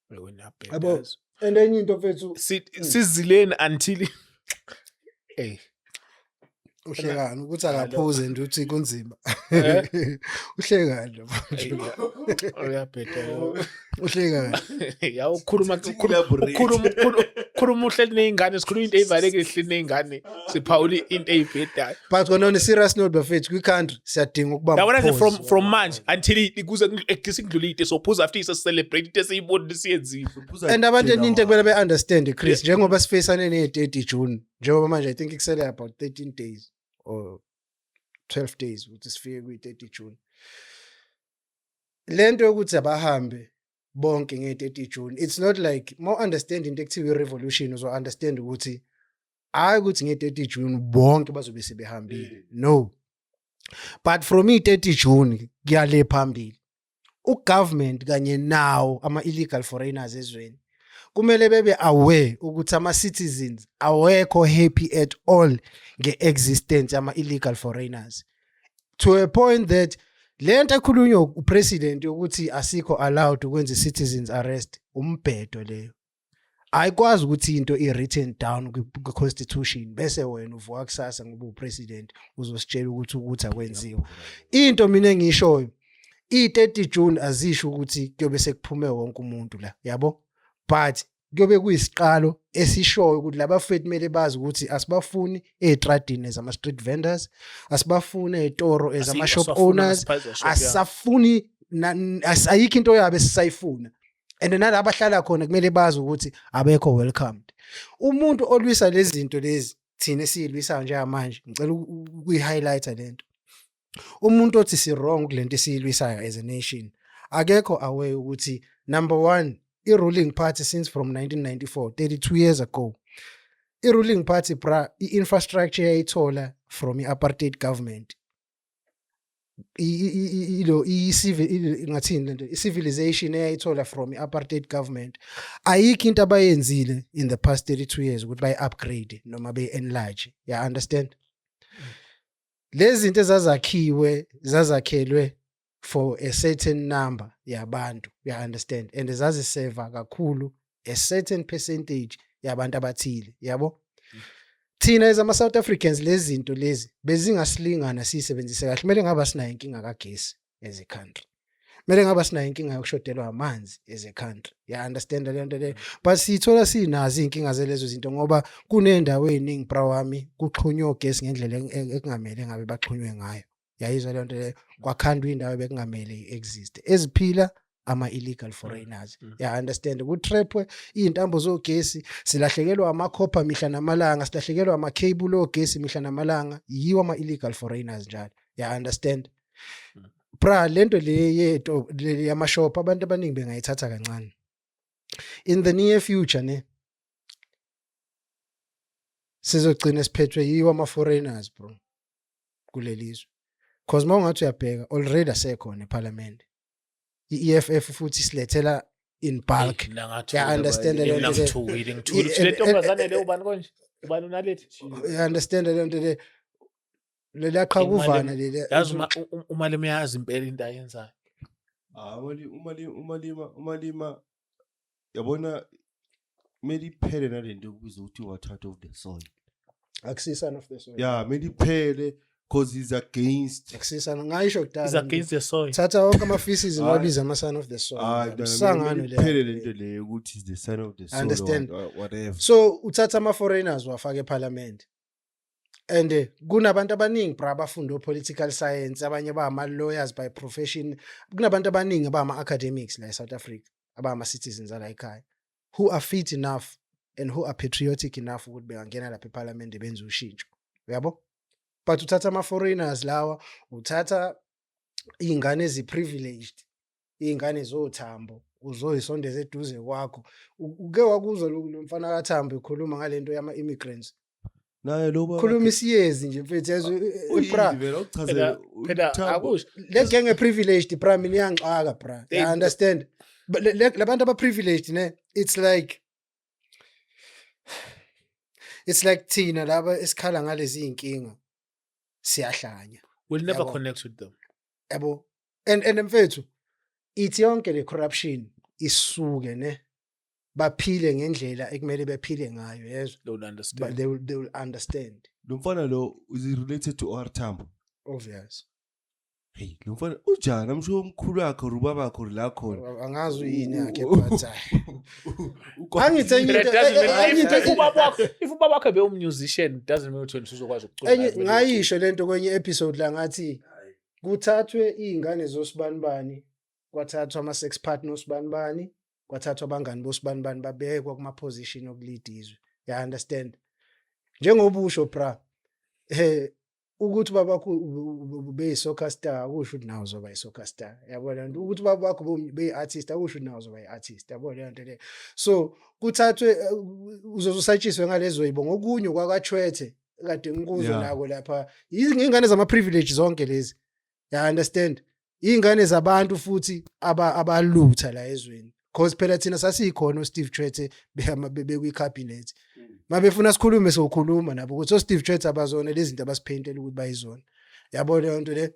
hey wena bheka, Yabo. yazi. And enye into mfethu, Sizileni until hey. Uhlekani ukuthi akaphuze nje, uthi kunzima? Eh? Uhlekani? Uyabheda. Uhlekani? Ya, ukhuluma Elaborate. Ukhuluma uhleli ney'ngane, sikhuluma into ey'valekile, sihleli ney'ngane, siphawula into ey'bhedayo. But kona on a serious note bafethu, kwi-country siyadinga ukubamba Yabona nje, pause. from manje until kuze at least kudlule into sophuza after celebrate into esiyibonile siyenzile. And abantu, enye into ekumele be-understand, Chris, njengoba sifeyisane ne-30 June, njengoba manje I think kusele about 13 days or 12 days ukuthi sifike kwi-30 June, lento yokuthi abahambe bonke nge-30 June, it's not like more understand into ekuthiwa i-revolution, uzo-understand ukuthi hayi ukuthi nge-30 June bonke bazobe sebehambile, no, but from i-30 June kuyale phambili, ugovernment kanye nawo ama-illegal foreigners ezweni kumele bebe aware ukuthi ama-citizens awekho happy at all nge-existence yama-illegal foreigners, to a point that le nto ekhulunywa upresident yokuthi asikho allowed ukwenza i-citizens arrest, umbhedo leyo. Ayikwazi ukuthi into i-written down kwi-constitution bese wena uvuka kusasa ngoba upresident uzositshela ukuthi akwenziwa. Into mina engishoyo, i-30 June azisho ukuthi kuyobe sekuphume wonke umuntu la, yabo, but kuyobe kuyisiqalo esishoyo ukuthi labafethu kumele bazi ukuthi asibafuni ey'tradini as ama-street vendors, asibafuni ey'toro as ama-shop owners, asisafuni ayikho into yabo esisayifuna, and nalaba abahlala khona kumele bazi ukuthi abekho welcomed. Umuntu olwisa lezi zinto lezi thina esiyilwisayo njengamanje, ngicela ukuyi-highlighta lento, umuntu othi si-wrong kulento esiyilwisayo as a nation akekho aware ukuthi number one, i-ruling party since from 1994, 32 years ago, i-ruling party bra, i-infrastructure yayithola from i-apartheid government. Ilo i-civil, ngathini lento, i-civilization eyayithola from i-apartheid government, ayikho into abayenzile in the past 32 years ukuthi bayi-upgrade noma beyi-enlarge, ya understand? Lezi zinto ezazakhiwe zazakhelwe for a certain number yabantu, ya understand? And zaziseva kakhulu a certain percentage yabantu abathile, yabo. Thina as ama South Africans, lezi zinto lezi bezingasilingana siyisebenzise kahle. Kumele ngabe sinayo inkinga kagesi as a country, kumele ngabe sinayo inkinga yokushodelwa amanzi as a country, ya understand le nto leyo? But siyithola sinazo iy'nkinga zalezo zinto ngoba kuney'ndawo ey'ningi, bra wami, kuxhunywe ogesi ngendlela ekungamele ngabe baxhunywe ngayo, yayizwa leyo nto leyo? Kwakhandwa iy'ndawo bekungamele i-exist eziphila ama-illegal foreigners, ya understand? Kutrapwe iy'ntambo zogesi, silahlekelwa amakhopha mihla namalanga, silahlekelwa ama-cable ogesi mihla namalanga, yiwo ama-illegal foreigners njalo, ya understand? Bra, lento le yeto le yamashop, abantu abaningi bengayithatha kancane. In the near future ne, sizogcina siphethwe yiwo ama-foreigners, bro, kulelizwe, cause uma ungathi uyabheka, already asekhona eParliament i-EFF, futhi silethela in bulk. Mina ngathuka. Ya understand le Mina nto le? Ngithukile, ngithukile. Uthi le ntombazane le ubani konje, ubani unalethi? You understand le nto le, leliyaqhakuvana leli. Yazi umalimi uyazi impela into ayenzayo. Ah, umalima yabona, kumele iphele nalento yokubizwa ukuthi water of the soil. Akusiyi son of the soil. Yeah, kumele iphele because he's against. Akusisana, ngayisho kudala. Is against the soil. Thatha wonke ama-feces Hayi. niwabize ama-son of the soil. Hayi, mntwana, Msangano kumele leyo. iphele lento leyo ukuthi is the son of the soil or Understand. Whatever. So uthatha ama-foreigners wafaka ephalamende, and kunabantu abaningi, bra, abafunde o-political science, abanye bama-lawyers by profession, kunabantu abaningi abama-academics la e-South Africa, abama-citizens ala ekhaya, who are fit enough and who are patriotic enough ukuthi bengangena lapha ephalamende benze ushintsho, uyabo? But uthatha ama-foreigners lawa, uthatha iy'ngane ezi-privileged, iy'ngane zothambo, uzoyisondeza eduze kwakho. Uke wakuzwa lo mfana kaThambo ekhuluma ngalento yama-immigrants? Naye lo baba. Khuluma isiyezi nje, mfethu, yazi, Uyini bra. vele awuchazele. Phela uThambo. akusho. Le gang e-privileged, bra, mina iyangixaka, bra. You understand? But labantu aba-privileged ne, it's like thina laba esikhala ngalezi iy'nkinga siyahlanya. We'll never Yabo. Connect with them. Yabo, and mfethu, ithi yonke le corruption isuke ne, baphile ngendlela ekumele bephile ngayo, yezwa? They will But understand. they will understand. Lo mfana lo is he related to OR Tambo? Obvious. Hey, lo mfana unjani? Amsho umkhulu wakhe or ubaba wakhe or la khona. Angazi uyini yakhe, but hayi. Angithi enye Phela into it doesn't mean- enye if ubaba wakho bewu-musician, doesn't mean ukuthi wena usuzokwazi ukucula. Enye ngayisho lento kwenye episode la, ngathi kuthathwe iy'ngane zosibanibani, kwathathwa ama-sex partner osibanibani, kwathathwa abangani bosibanibani, babekwa kuma-position oku-lead izwe, ya understand? Njengoba usho, bra, ukuthi babakho beyi-soccer star akusho ukuthi nawe uzoba i-soccer star, yabo le nto? Ukuthi baba bakho beyi-artist akusho ukuthi nawe uzoba i-artist, yabo le nto le? So kuthathwe uzoze usatshiswe ngalezo yibo ngokunye kwakaTshwethe kade ngikuzwe nako lapha. Iy'ngane zama-privilege zonke lezi, ya understand? Iy'ngane zabantu futhi abalutha la ezweni, cause phela thina sasiyikhona uSteve Tshwethe bekwi-cabinet. Mabefuna sikhulume, sokhuluma nabo ukuthi oSteve Tshwethe abazona lezi zinto abasiphentela ukuthi bayizona, yabo leyo nto le?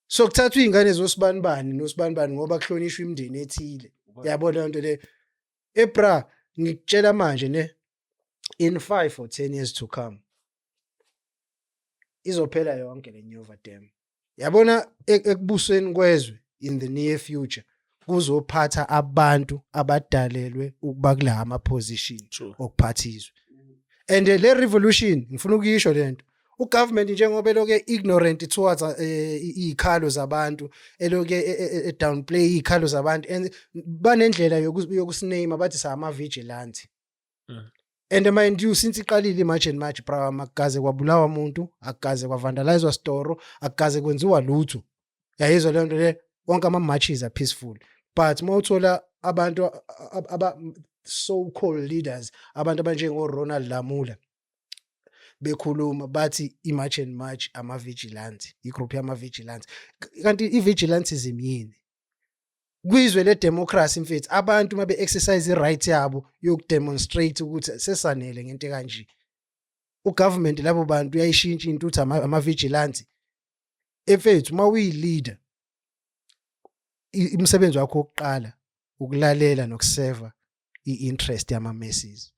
So kuthathwa iy'ngane zosibanibani nosibanibani ngoba kuhlonishwa imindeni ethile, yabo leyo nto le? Ebra, ngikutshela manje ne, in 5 or 10 years to come izophela yonke le Nyova Dam, yabona? Ekubusweni kwezwe in the near future kuzophatha abantu abadalelwe ukuba kula ama position okuphathiswa. And le revolution, ngifuna ukuyisho lento, ugovernment njengoba eloke ignorant towards izikhalo zabantu, eloke downplay izikhalo zabantu, and banendlela yokusiname, bathi sama vigilante. And mind you, since iqalile iMarch and March, bra, akukaze kwabulawa umuntu, akukaze kwavandalizwa store, akukaze kwenziwa lutho, yayizwa leyo nto le? Wonke ama-marches are peaceful, but uma uthola abantu aba so called leaders, abantu abanjengo-Ronald Lamola, Bekhuluma bathi i-March and March ama-vigilante, i-group yama-vigilante. Kanti i-vigilantism yini kwizwe le-democracy, mfethu? Abantu uma be-exercise i-right yabo yokudemonstrate ukuthi sesanele ngento ekanje, ugovernment labo bantu uyayishintsha into uthi ama-vigilante. Efethu, uma uyi-leader, umsebenzi wakho wokuqala ukulalela nokuseva i-interest yama-masses,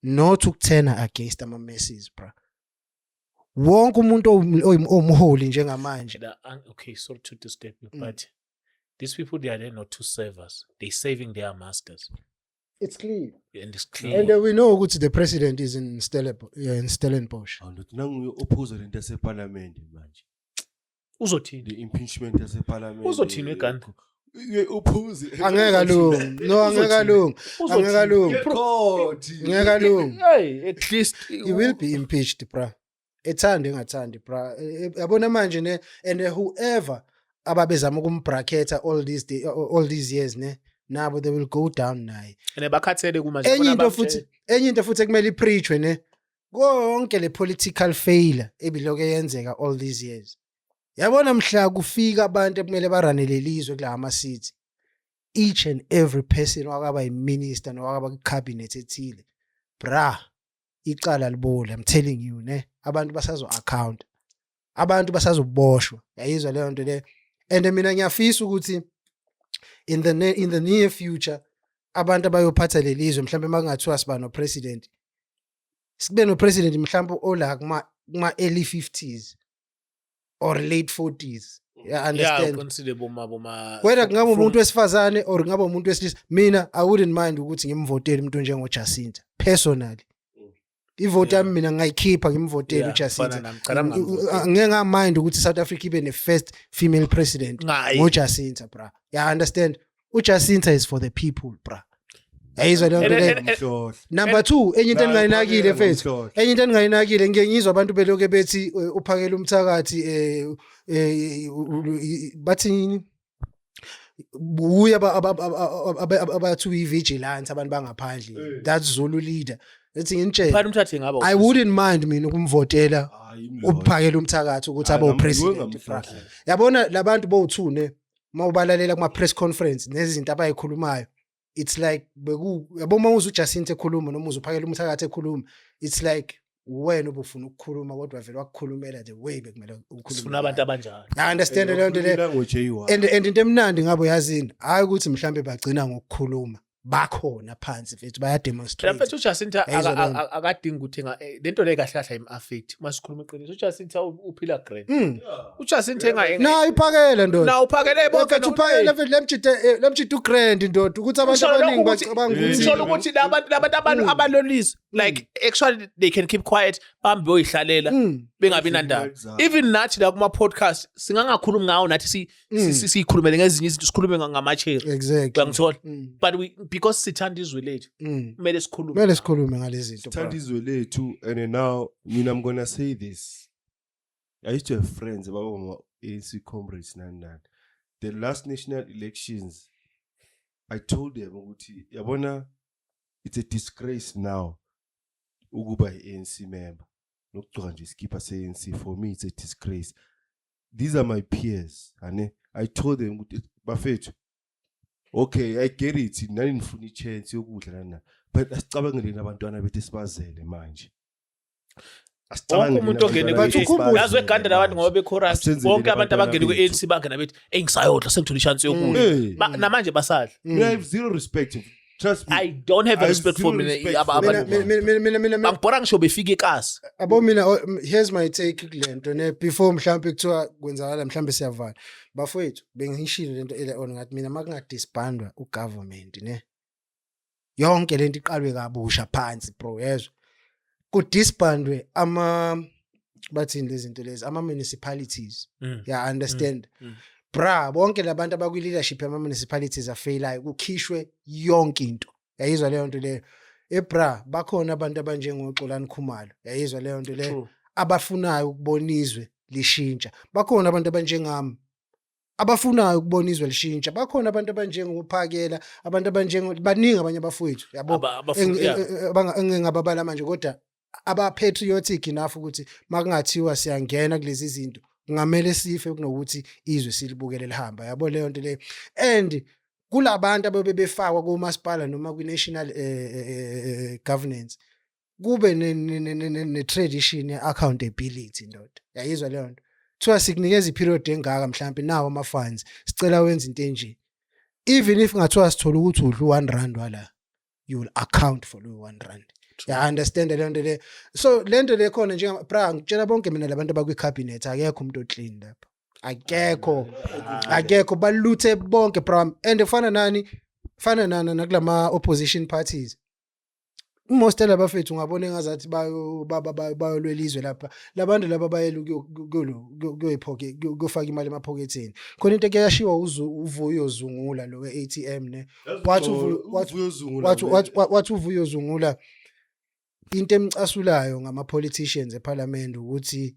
not ukuturna against ama-masses, bra. Wonke umuntu owumholi njengamanje. Okay, sorry to disturb you, but these people, they are there not to serve us. They're serving their masters. It's clear. And it's clear. And we know ukuthi the president is in Stellenbosch. Awu ndoda, nanguye ophuza lento yaseParliament manje. Uzothini? The impeachment yaseParliament. Uzothini eGandhi? Uye uphuze. Angeke alunge, no, angeke alunge, angeke alunge. Court. Ngeke alunge. Hey, at least He will be impeached, bra, ethanda engathandi, bra. Yabona manje ne, and whoever ababezama ukumbracketa all these years ne, nabo they will go down naye. And bakhathele kumanje. Enye into futhi ekumele ipreachwe ne, konke le political failure ebilokhu yenzeka all these years, yabona mhla kufika abantu ekumele barane lelizwe kula ama-city, each and every person wakaba yiminister nowakaba kwicabinet ethile, bra, icala libole. I'm telling you ne, abantu basazo account, abantu basazoboshwa, yayizwa leyo nto le. And mina ngiyafisa ukuthi in the near future abantu abayophatha lelizwe, mhlawumbe makungathiwa siba no president, sibe no president mhlawumbe ola kuma early 50s or late 40s, you understand? Uqinisile, boma Whether kungaba umuntu wesifazane or kungaba umuntu wesilisa, mina I wouldn't mind ukuthi ngimvotele umuntu njengoJacinta personally. Ivote yami mina ngingayikhipha ngimvotele uJacinta. Fana nami. Cha, nami ngamvotela. Ngeke ngamind ukuthi South Africa ibe ne-first female president Ngayi. ngoJacinta, bra. Yeah, understand, uJacinta is for the people, bra, yayizwa leyo nto leyo. Mhlohlo. Number 2, enye into engingayinakile, Nayo mfethu, Mhlohlo. enye into engingayinakile, ngike ngizwa abantu beloke bethi uphakela umthakathi, bathi yini, uye abathi uyi-vigilante abantu bangaphandle, that's Zulu leader. Ethi nginitshele, Phana umthathe ngaba I wouldn't mind mina ukumvotela Hayi, Mhlohlo. uphakela umthakathi ukuthi Hayi, abe upresident, ngamhlohla. bra. Yabona labantu bowu-two ne, uma ubalalela kuma-press conference nezinto abayikhulumayo, it's like beku yabo, uma uzwa uJacinta ekhuluma noma uzwa uphakela umthakathi ekhuluma, it's like wena ubufuna ukukhuluma kodwa vele wakukhulumela the way bekumele ukhulume. Sifuna abantu abanjalo. I understand leyo nto leyo. Language eyi-one. And into emnandi ngabo, yazini, hayi ukuthi mhlambe bagcina ngokukhuluma, bakhona phansi mfethu, Phela bayademonstrate. mfethu, uJacinta Yayizwa leyo nto. akadingi ukuthi lento le kahle kahle ayim-affect. Uma sikhuluma iqiniso, uJacinta uphila grand. uJacinta Na iphakela ndoda. Na uphakele bonke. Mfethu, uphakele mfethu, lemjide ugrand ndoda, ukuthi abantu Ngisho lokho abaningi bacabanga ukuthi ngisho ukuthi labantu abalolizwe, like, actually they can keep quiet, bahambe beyoyihlalela, bengabi nandaba. Exactly. Even nathi la kuma-podcast singangakhulumi ngawo nathi, siyikhulumele ngezinye izinto, sikhulume ngamacheri. Uyangithola? But we, because sithanda izwe lethu, kumele sikhulume. Kumele sikhulume ngalezi zinto, Sithanda bro. izwe lethu. And now mina I'm gonna say this: I used to have friends abangama-ANC comrades, nani nani. The last national elections, I told them ukuthi yabona, it's a disgrace now ukuba i-ANC member nokugcoka nje iskipa se-ANC. For me it's a disgrace. These are my peers ane. I told them ukuthi bafethu, okay, I get it, nani nifuna i-chance yokudla nani nani, but asicabangeleni abantwana bethu esibazele manje. Wonke umuntu ongene But ukhumbule- yazi weganda labantu ngoba becorrupt. Asenzele Bonke abantu abantwana abangene bethu. ku-ANC bangena bethi, eyi, ngisayodla, sengithola ishansi yokudla. Hey. Namanje basadla. I have zero respect, trust me. I don't have I have respect for zero mina respect for abantu. Mina Bangibhora ngisho befika ekasi. Abo mina, oh, here's my take kule nto ne, before mhlawumbe kuthiwa kwenzakala mhlawumbe siyavala, bafowethu. Bengishilo lento earlier on, ngathi mina makungadisbandwa ugovernment ne, yonke lento iqalwe kabusha phansi, bro, yezwa, kudisbandwe ama, bathini lezi zinto lezi, ama municipalities. Yeah, understand? Bra, bonke labantu abakwi leadership yama municipalities afailayo, kukhishwe yonke into, yayizwa leyo nto leyo? Ebra, bakhona abantu abanjengoXolani Khumalo, yayizwa leyo nto leyo? True. Abafunayo ukubona izwe lishintsha. Bakhona abantu abanjengami abafunayo ukubona izwe lishintsha. Bakhona abantu abanjengophakela, abantu abanjengo, baningi abanye abafowethu, yabo, Yeah. engingababala manje, kodwa Aba patriotic enough ukuthi makungathiwa siyangena kulezi zinto, kungamele sife kunokuthi izwe silibukele lihamba, yabo leyo nto leyo. And kulabantu ababe befakwa komasipala noma kwi-national governance, kube ne-tradition ye-accountability, ndoda, yayizwa leyo nto. Kuthiwa sikunikeza i-period engaka, mhlampe nawo ama-funds, sicela wenze into enje. Even if ngathiwa sithola ukuthi udla u-R1 wala, you will account for lo R1, ya understand leyo nto le. So le nto le khona njenga, bra, ngitshela bonke mina labantu abakwi-cabinet, akekho umuntu o-clean lapha, akekho, akekho, baluthe bonke, bra. And fana nani, fana nana nakulama opposition parties, most alabafethu ungabona engazathi bayo bayolwela izwe lapha. Labantu laba bayela kuyofaka imali emaphoketheni. Khona into ekuyashiwa uVuyo Zungula lo we-ATM, ne, wathi wathi uVuyo Zungula into emcasulayo ngama-politicians eParliament ukuthi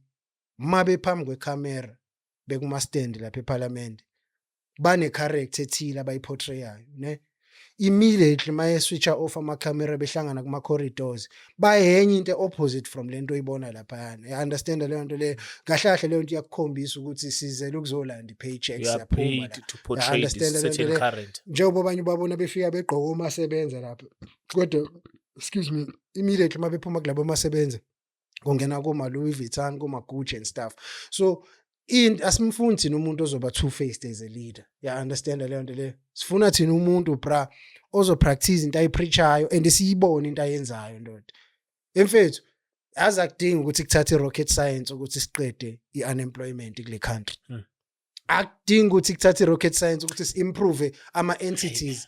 mabe phambi kwekhamera, bekuma stand lapha eParliament, bane character ethile abayiportrayayo, ne. Immediately maye switcha off ama camera, behlangana kuma corridors, bayenye into opposite from lento oyibona lapha. You understand leyo nto leyo? Kahle kahle leyo nto iyakukhombisa ukuthi sizele ukuzolanda i-paycheck, siyaphuma la. To portray this certain current. Njengoba abanye babona befika begqoka uma sebenza lapha, kodwa, excuse me, immediately mabephuma kulabo masebenza, kungena koma Louis Vuitton, koma Gucci and stuff. So in asimfuni thina umuntu ozoba two faced as a leader, ya understand leyo nto leyo? Sifuna thina umuntu, bra, ozo practice into ayipreachayo and siyibone into ayenzayo, ndoda. Emfethu, yazi akudingi ukuthi kuthathe i-rocket science ukuthi siqede i-unemployment kule country. Akudingi ukuthi kuthathe i-rocket science ukuthi si-improve ama-entities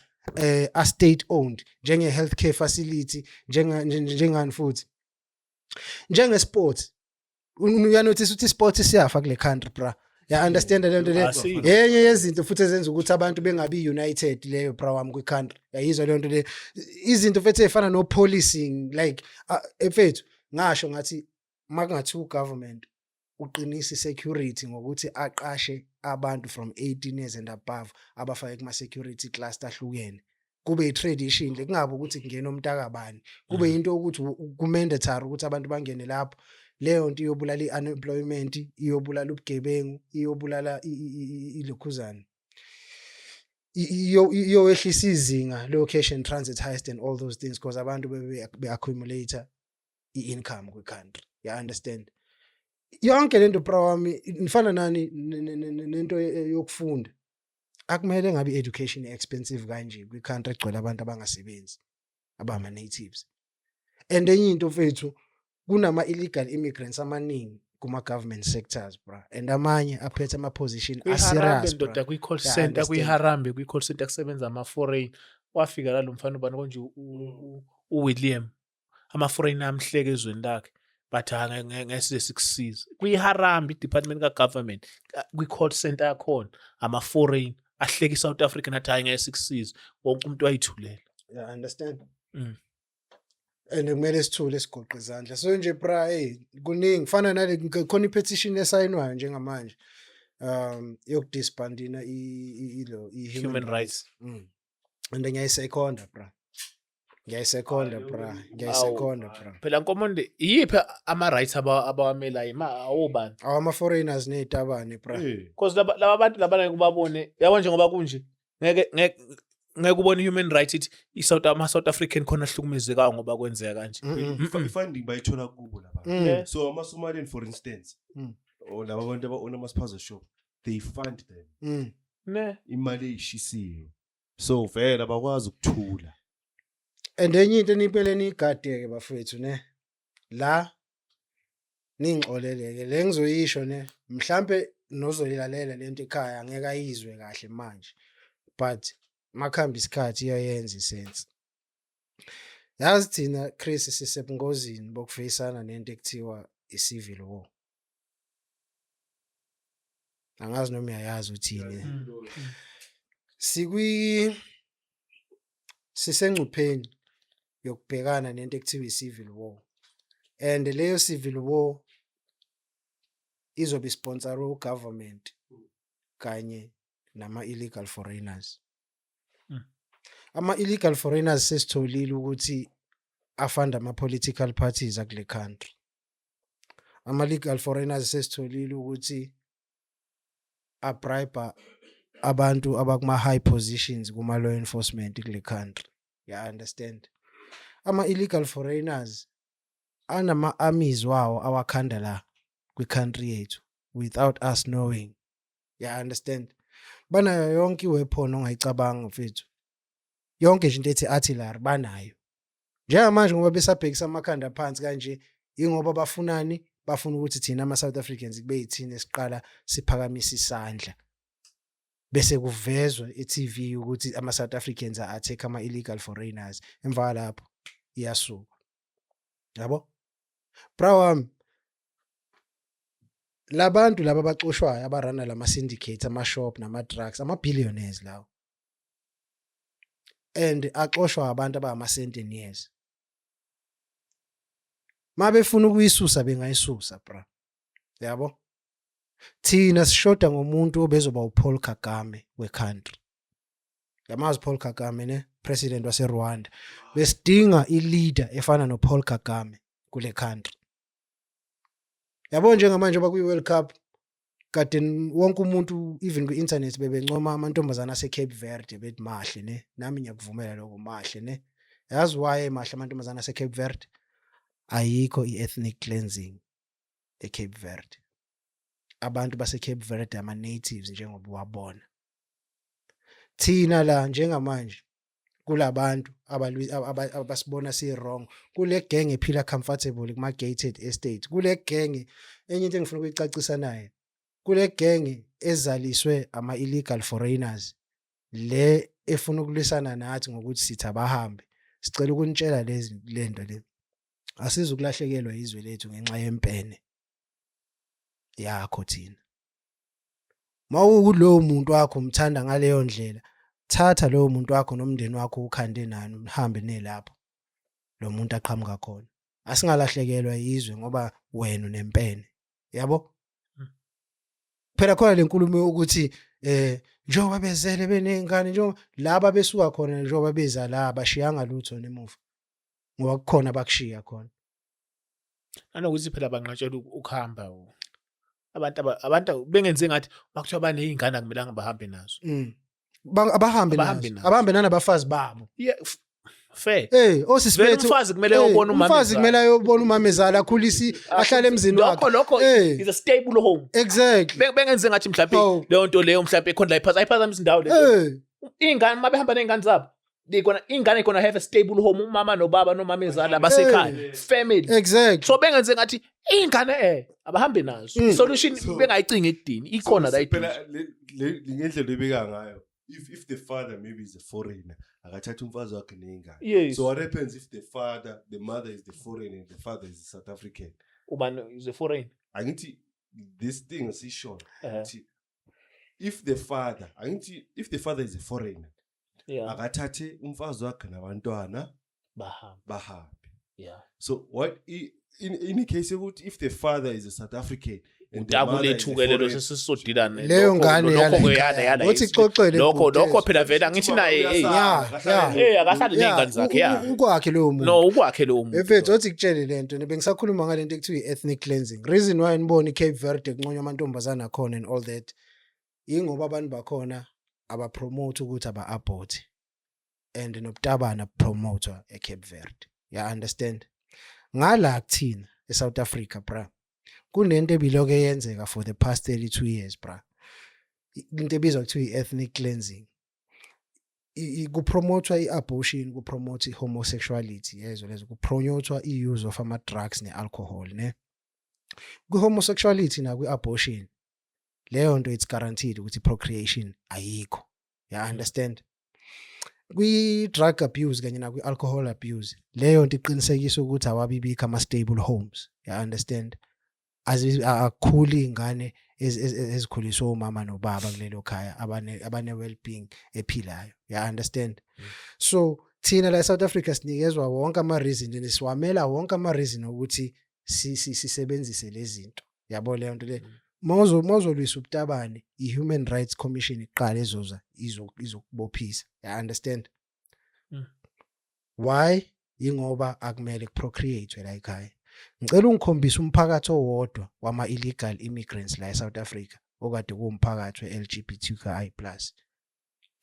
a-state owned, njenge-healthcare facility, njengani futhi, njenge-sport. Uyanotice ukuthi i-sport siyafa kule country, bra, ya understand le nto le? Enye yezinto futhi ezenza ukuthi abantu bengabi united leyo, bra wami, kwi-country, yayizwa leyo nto le? Izinto futhi ey'fana no-policing, like emfethu, ngasho ngathi makungathiwa u-government uqinisa i-security ngokuthi aqashe abantu from 18 years and above, abafake kuma-security cluster ahlukene, kube i-tradition le, kungabi ukuthi kungena umntakabani, kube into yokuthi ku-mandatory ukuthi abantu bangene lapho. Leyo nto iyobulala i-unemployment, iyobulala ubugebengu, iyobulala ilokhuzana, iyowehlisa izinga lo-cash and transit heist and all those things, because abantu bebe be-accumulate i-income kwi-country, you understand? Yonke lento, bra wami, nifana nani nento yokufunda. Akumele ngabe i-education expensive kanje kwi-country egcwele abantu abangasebenzi abama-natives. And enye into, mfethu, kunama-illegal immigrants amaningi kuma-government sectors, bra, and amanye aphethe ama-position kwiHarambe a-serious, bra. Ndoda, kwi-call Yeah, center. Understand. KwiHarambe, kwi-call center kusebenza ama-foreign. Wafika la lo mfana ubani konje, uWilliam, ama-foreign amhleke ezweni lakhe, but ngeke size sikusize. KwiHarambe, i-department ka-government, kwi-call center yakhona, ama-foreign ahleka i-South African, athi hayi, ngeke sikusize. Wonke umuntu wayithulela. Yeah, understand. And kumele sithule, sigoqe izandla. So nje, bra, hey, kuningi fana nale khona i-petition esayinwayo njengamanje yokudisbandina ilo i-human Human rights. And ngiyayisekhonda, bra, ngiyayisekhonda, bra, ngiyayisekhonda, bra. Phela Nkomonde, iyiphi ama-rights abawamelayo ma awobani? Awama-foreigners ney'tabane, bra. Because laba bantu labana kubabone, yabo, njengoba kunje, ngeke ubone human rights ithi i-South ama-South African khona ahlukumezekayo ngoba kwenzeka kanje. I-funding bayithola kubo laba. So ama-Somalian, for instance, or laba bantu aba-own ama-spaza shop, they fund them. Ne. Imali eyishisiwe, so vele abakwazi ukuthula. And enye into enipele niyigade-ke, bafethu, ne, la ningixolele-ke le ngizoyisho, ne, mhlampe nozoyilalela lento ekhaya angeke ayizwe kahle manje, but makuhamba isikhathi iyayenza i-sense. Yazi thina, Chris, sisebungozini bokufeyisana nento ekuthiwa i-civil war. Angazi noma uyayazi uthini. Sikwi sisengcupheni yokubhekana nento ekuthiwa i-civil war, and leyo civil war izobe isponsorwe ugovernment kanye nama-illegal foreigners. Ama-illegal foreigners sesitholile ukuthi Afanda ama-political parties akule country. Ama-legal foreigners sesitholile ukuthi abribe abantu abakuma-high positions kuma-law enforcement kule country, ya understand? Ama-illegal foreigners anama-armies wawo awakhanda la kwi-country yethu without us knowing, ya understand? Banayo yonke i-weapon ongayicabanga, mfethu, yonke nje into ethi artillery banayo njengamanje, ngoba besabhekisa amakhanda phansi kanje. Ingoba bafunani? Bafuna ukuthi thina ama-South Africans kube yithina esiqala siphakamisa isandla, bese kuvezwa e-TV ukuthi ama-South Africans a-attack ama-illegal foreigners. Emva kwalapho iyasuka, yabo, bra wami. Labantu laba abaxoshwayo, abarana lama syndicate, ama-shop nama-drugs, ama-billionaires lawo, and axoshwa abantu abangama-centenarians. Mabefuna ukuyisusa bengayisusa, bra, yabo. Thina sishoda ngomuntu obezoba uPaul Kagame we-country. Yamazi Paul Kagame ne, president waseRwanda. Besidinga i-leader efana noPaul Kagame kule country, yabo. Njengamanje bakuyi-World Cup kade wonke umuntu, even kwi-internet, bebencoma amantombazane ase-Cape Verde, bethi mahle ne. Nami ngiyakuvumela lokho, mahle ne. Yazi why emahle amantombazane ase-Cape Verde? Ayikho i-ethnic cleansing e-Cape Verde. Abantu base-Cape Verde ama-natives njengoba wabona. Thina la njengamanje kulabantu abasibona si-wrong, kule gang ephila comfortable kuma-gated estate, kule gang. Enye into engifuna ukuyicacisa naye, kule gang ezaliswe ama-illegal foreigners le efuna ukulwisana nathi ngokuthi sithi abahambe, sicela ukunitshela lezi lento le: asizukulahlekelwa izwe lethu ngenxa yempene yakho. Thina mawukulowo muntu wakho umthanda ngaleyo ndlela, thatha lowo muntu wakho nomndeni wakho, ukhande nani, uhambe nelapho lo muntu aqhamuka khona. Asingalahlekelwa izwe ngoba wena unempene, yabo. Phela khona lenkulumo ukuthi njengoba bezele benezingane, njengoba laba besuka khona, njengoba beza la, abashiyanga lutho nemuva, ngoba kukhona abakushiya khona. Nanokuthi phela banqatshelwa ukuhamba abantu abantu bengenze ngathi makuthiwa baney'ngane akumelanga bahambe nazo. Abahambe Abahambe nazo. Nazo. Abahambe nanabafazi babo. Yeah, fair. Osisi Vele bethu. umfazi kumele ayobona umama Umfazi ezala. kumele ayobona umamezala, akhulise, ahlale emzini Lokho wakhe. lokho is a stable home. Bengenze ngathi mhlawumbe leyo nto leyo mhlawumbe ikhona la ayiphazamisa indawo leyo. Iy'ngane uma behamba ney'ngane zabo, they gonna iy'ngane gonna have a stable home, umama nobaba nomamezala basekhaya, family. So bengenze ngathi iy'ngane abahambe nazo. Solution bengayicingi ekudini ikhona la Phela eduze. Ngendlela ebeka ngayo, if the father maybe is a foreigner, akathatha umfazi wakhe ney'ngane. So what happens if the mother is the foreigner and the father is a South African? Ubani is a foreign? Angithi this thing sisho ukuthi if the father, angithi if the father is a foreigner, akathathe umfazi wakhe nabantwana Bahambe. bahambe. So So what in case yokuthi if the father is a South African and the mother is a Utakulethu-ke lelo foreigner? sesisodilana. Leyo ngane lokho yala ke ekhaya. yana Othi ixoxele lokho bhuti. Lokho phela vele angithi naye, hey. Akahlali ney'ngane zakhe, yeah. Ukwakhe lowo muntu. No, ukwakhe lowo muntu. Mfethu, othi kutshele lento, bengisakhuluma ngalento ekuthiwa i-ethnic cleansing. Reason why nibona i-Cape Verde kunconywa amantombazane akhona and all that, ingoba abantu bakhona abapromote ukuthi aba-abort, and nobutabana promote e-Cape Verde, ya understand? Ngala kuthina e-South Africa, bra, kunento ebiloke yenzeka for the past 32 years, bra, into ebizwa kuthiwa i-ethnic cleansing. Kupromotwa i-abortion, kupromote i-homosexuality, yezo lezo, kupromotwa i-use of ama-drugs ne-alcohol ne. Kwi-homosexuality nakwi-abortion leyo nto, it's guaranteed ukuthi procreation ayikho, ya understand? Kwi-drug abuse kanye nakwi-alcohol abuse, leyo nto iqinisekisa ukuthi awabibikho ama-stable homes, ya understand? Akukhuli iy'ngane ezikhuliswe omama nobaba kulelo khaya abane well-being ephilayo, ya understand? So thina la e-South Africa sinikezwa wonke ama-reason and siwamela wonke ama-reason ukuthi sisebenzise lezi zinto, yabo leyo nto le. Mawuzolwisa ubutabane, i-Human Rights Commission iqala ezoza izokubophisa, ya understand? Why? Ingoba akumele kuprocreate la ekhaya. Ngicela ungikhombise umphakathi owodwa wama illegal immigrants la eSouth Africa okade kuwumphakathi we-LGBTQI+.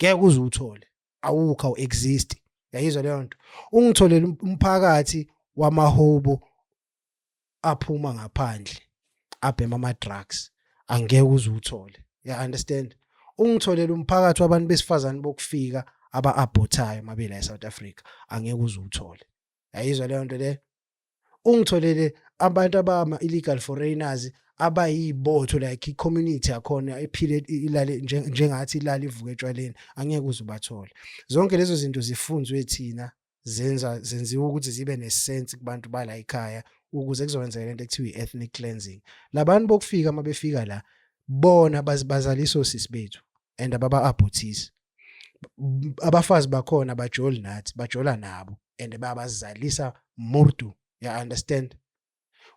Ngeke uze uwuthole, awukho, awu-exist. Yayizwa leyo nto? Ungitholele umphakathi wamahobo aphuma ngaphandle abhema ama-drugs, angeke uze uwuthole. Ya understand? Ungitholele umphakathi wabantu besifazane bokufika aba-abhothayo mabela eSouth Africa, angeke uze uwuthole. Yayizwa leyo nto le? Ungitholele abantu abama illegal foreigners abayibotho, like i-community yakhona ephile ilale njengathi ilale ivuke etshwaleni, angeke uze ubathole. Zonke lezo zinto zifunzwe thina, zenza zenziwa ukuthi zibe nesense kubantu bala ekhaya ukuze kuzokwenzeka lento ekuthiwa i-ethnic cleansing. Labantu bokufika uma befika la bona bazalisa osisi bethu and ababa-abhothisi. Abafazi bakhona bajoli nathi, bajola nabo and bayabazalisa murdu. Ya understand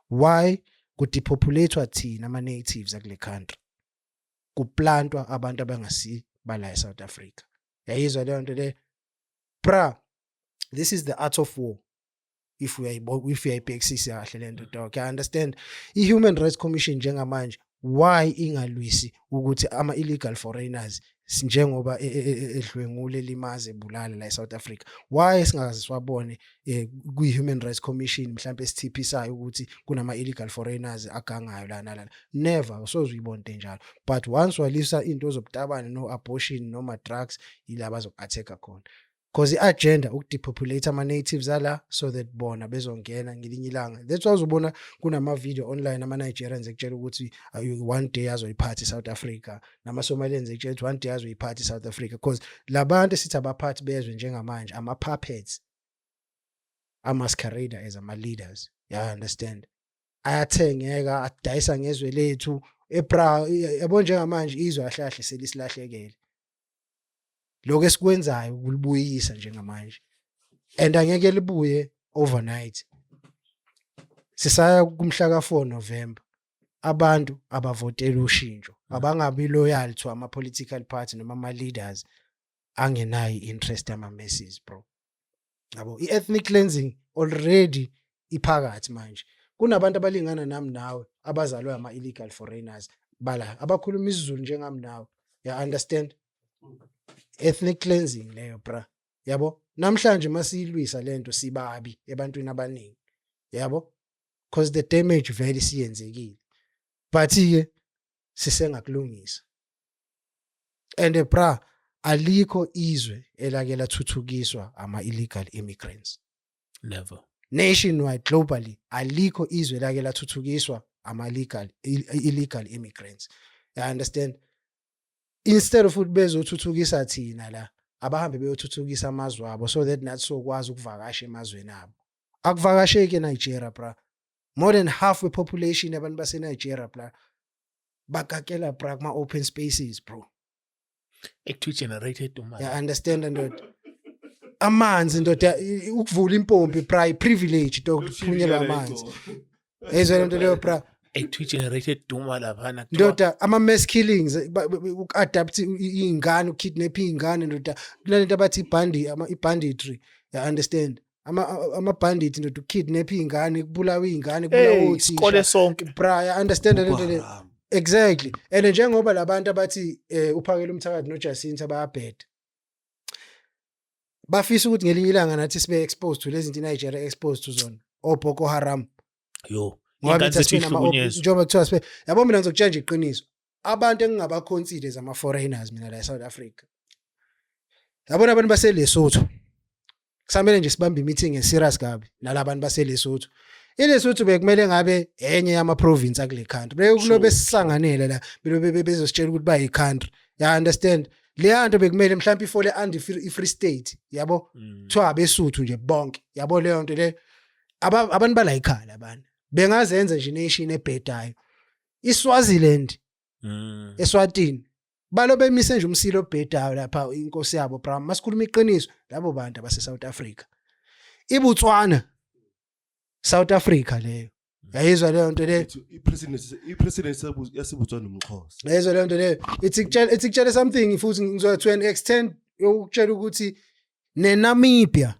why kudepopulatewa thina ama-natives akule country, kuplantwa abantu abangasi bala e-South Africa? Yayizwa leyo nto le, bra? This is the art of war if if uyayibhekisisa kahle lento, dog. I understand i-Human Rights Commission njengamanje, why ingalwisi ukuthi ama-illegal foreigners njengoba edlwengule, limaze, ebulala la e-South Africa, why singakaze siwabone kwi-Human Rights Commission mhlawumbe esithiphisayo ukuthi kunama-illegal foreigners agangayo la nalana? Never, usoze uyibone into enjalo. But once walisa into zobutabane, no-abortion noma drugs, yila bazoku-attack-a khona, because i-agenda ukudepopulate ama-natives ala so that bona bezongena ngelinye ilanga. That's why uzobona kunama-video online, ama-Nigerians ekutshela ukuthi one day azoyiphatha i-South Africa, nama-Somalians ekutshela ukuthi one day azoyiphatha i-South Africa, because labantu esithi abaphathi bezwe njengamanje ama-puppets amasquerade as ama-leaders. Ya understand? Ayathengeka, adayisa ngezwe lethu ebra. Yabo, njengamanje izwe kahle kahle selisilahlekele. Lokho esikwenzayo ukulibuyisa njengamanje, and angeke libuye overnight. Sisaya kumhla ka-4 November. Abantu abavotela ushintsho, abangabi loyal to ama political party noma ama leaders angenayo i-interest yama-masses, bro. Yabo, i-ethnic cleansing already iphakathi manje. Kunabantu abalingana nami nawe abazalwe ama-illegal foreigners bala abakhuluma isiZulu njengami nawe. Ya understand? Ethnic cleansing leyo, bra. Yabo, namhlanje masiyilwisa lento sibabi ebantwini abaningi, yabo, because the damage vele siyenzekile, but ke sisengakulungisa. And bra, alikho izwe elake lathuthukiswa ama illegal immigrants. Never. Nationwide, globally, alikho izwe lake lathuthukiswa ama legal illegal immigrants. You understand? Instead of ukuthi bezothuthukisa thina la, abahambe beyothuthukisa amazwe abo so that nathi sokwazi ukuvakasha emazweni abo. Akuvakasheki eNigeria, bra. More than half we population yabantu baseNigeria, bra, bakakela, bra, kuma open spaces, bro. Ekuthiwa generated imali. Ya understand, ndoda? Amanzi, ndoda, ukuvula impompi, bra, i-privilege dog, kuphunyelwa amanzi. Ezwe lento leyo, bra? Ekuthiwa generated duma laphana. Ndoda, ama-mass killings, uku-abduct iy'ngane, ukukidnap iy'ngane, ndoda. Kunalento abathi i-banditry. Ya understand? Ama-bandit, ndoda, ukukidnap iy'ngane, kubulawa iy'ngane, kubulawa Hey, isikole othisha, sonke. Bra. Ya understand lento le? Haram. Exactly. And njengoba labantu abathi uphakela umthakathi noJacinta bayabheda, bafisa ukuthi ngelinye ilanga nathi sibe exposed to lezi zinto iNigeria exposed to zona, o Boko Haram. Yo. Ngoba Ingane bethi zethu asibe ihlukunyezwa. Njengoba kuthiwa sibe, yabo, mina ngizokutshela nje iqiniso, abantu engingabakhonsile zama-foreigners mina la e-South Africa, yabona, abantu baseLesotho, kusamele nje sibambe i-meeting e-serious kabi nalabantu baseLesotho. ILesotho bekumele ngabe enye yama-province akule country, bekulobe sisanganele la belobe bezositshela ukuthi bayi-country. Ya understand? Leya nto bekumele mhlawumbe ifole under i-Free State, yabo. Kuthiwa abesuthu nje bonke, yabo, leyo nto le. Abantu bala ikhala, abantu bengazenza nje nation ebhedayo, iSwaziland. eSwatini balo bemise nje umsilo obhedayo lapha, inkosi yabo, bra. Masikhuluma iqiniso, labo bantu abase South Africa, iBotswana, South Africa leyo. Yayizwa leyo nto leyo? Ithi i-president yaseBotswana umXhosa. Yayizwa leyo nto leyo? Ithi kutshela something futhi ngizoya to an extent yokutshela ukuthi neNamibia.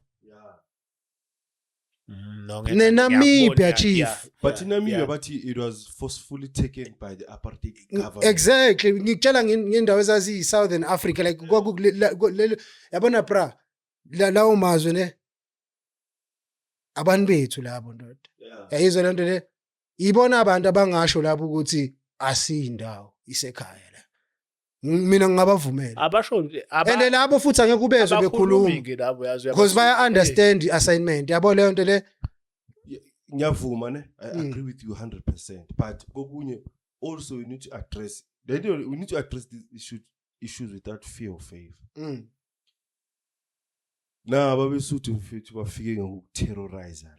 No, ngeke- Ne-Namibia, ngiyakubona, chief. But iNamibia bathi it was forcefully taken by the apartheid government. Exactly, ngikutshela ngendawo ezaziyi-Southern Africa, like yabona bra, lawo mazwe ne abantu bethu labo ndoda. Yayizwa lento le, ibona abantu abangasho lapho ukuthi asiyindawo isekhaya la. Mina ngingabavumela. Abasho And labo futhi angeke ubezwe bekhuluma abakhulumi-ke labo, yazi. Because baya understand i-assignment, yabo leyo nto le. Ngiyavuma ne, I agree with you 100%, but kokunye also we need to address we need to address these issues without fear of favor. Naba beSuthu mfethu bafike ngokuterrorize la.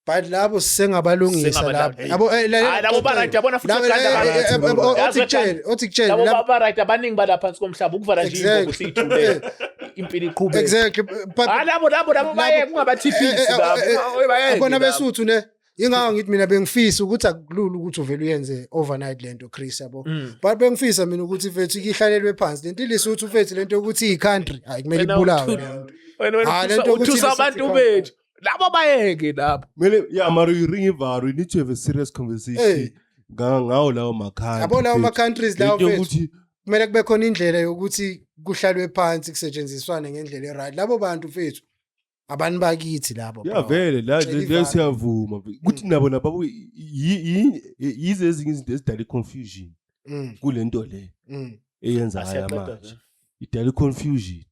But labo sisengabalungisa Sengabalapha. labo. Yabo, Hayi, labo ba-right, yabona futhi labo, ekhanda ba-right. othi kutshele, othi kutshele, Labo ba-right, abaningi balapha phansi komhlaba, ukuvala nje Exactly. imbobo siyithulele, impilo iqhubeke. Exactly, but Hayi, labo baye kungabathiphisi labo. Bayeke Yabona labo. beSuthu ne, ingakho ngithi mina bengifisa ukuthi akulula ukuthi uvele uyenze overnight lento, Chris, yabo. But bengifisa mina ukuthi mfethu ikihlalelwe phansi lento iLesotho mfethu, lento yokuthi iyi-country, hayi, kumele Wena ibulawe leyo nto. Wena Ah, lento yokuthi uthusa iLesotho abantu i-country. bethu labo, bayeke labo. Mele, yeah, mara you ring ivalo, we need to have a serious conversation Hey. ngawo lawo makhaya. Yabo lawo ma-countries lawo Lento mfethu, yokuthi kumele kube khona indlela yokuthi kuhlalwe phansi, kusetshenziswane ngendlela e-right. Labo bantu mfethu, abantu bakithi labo, Ya. Bro. Vele la Tshela le ivalo. siyavuma ukuthi nabo nabo yize ezinye izinto ezidala i-confusion kule nto le eyenzakala Asiyaqeda manje, nje. idala i-confusion.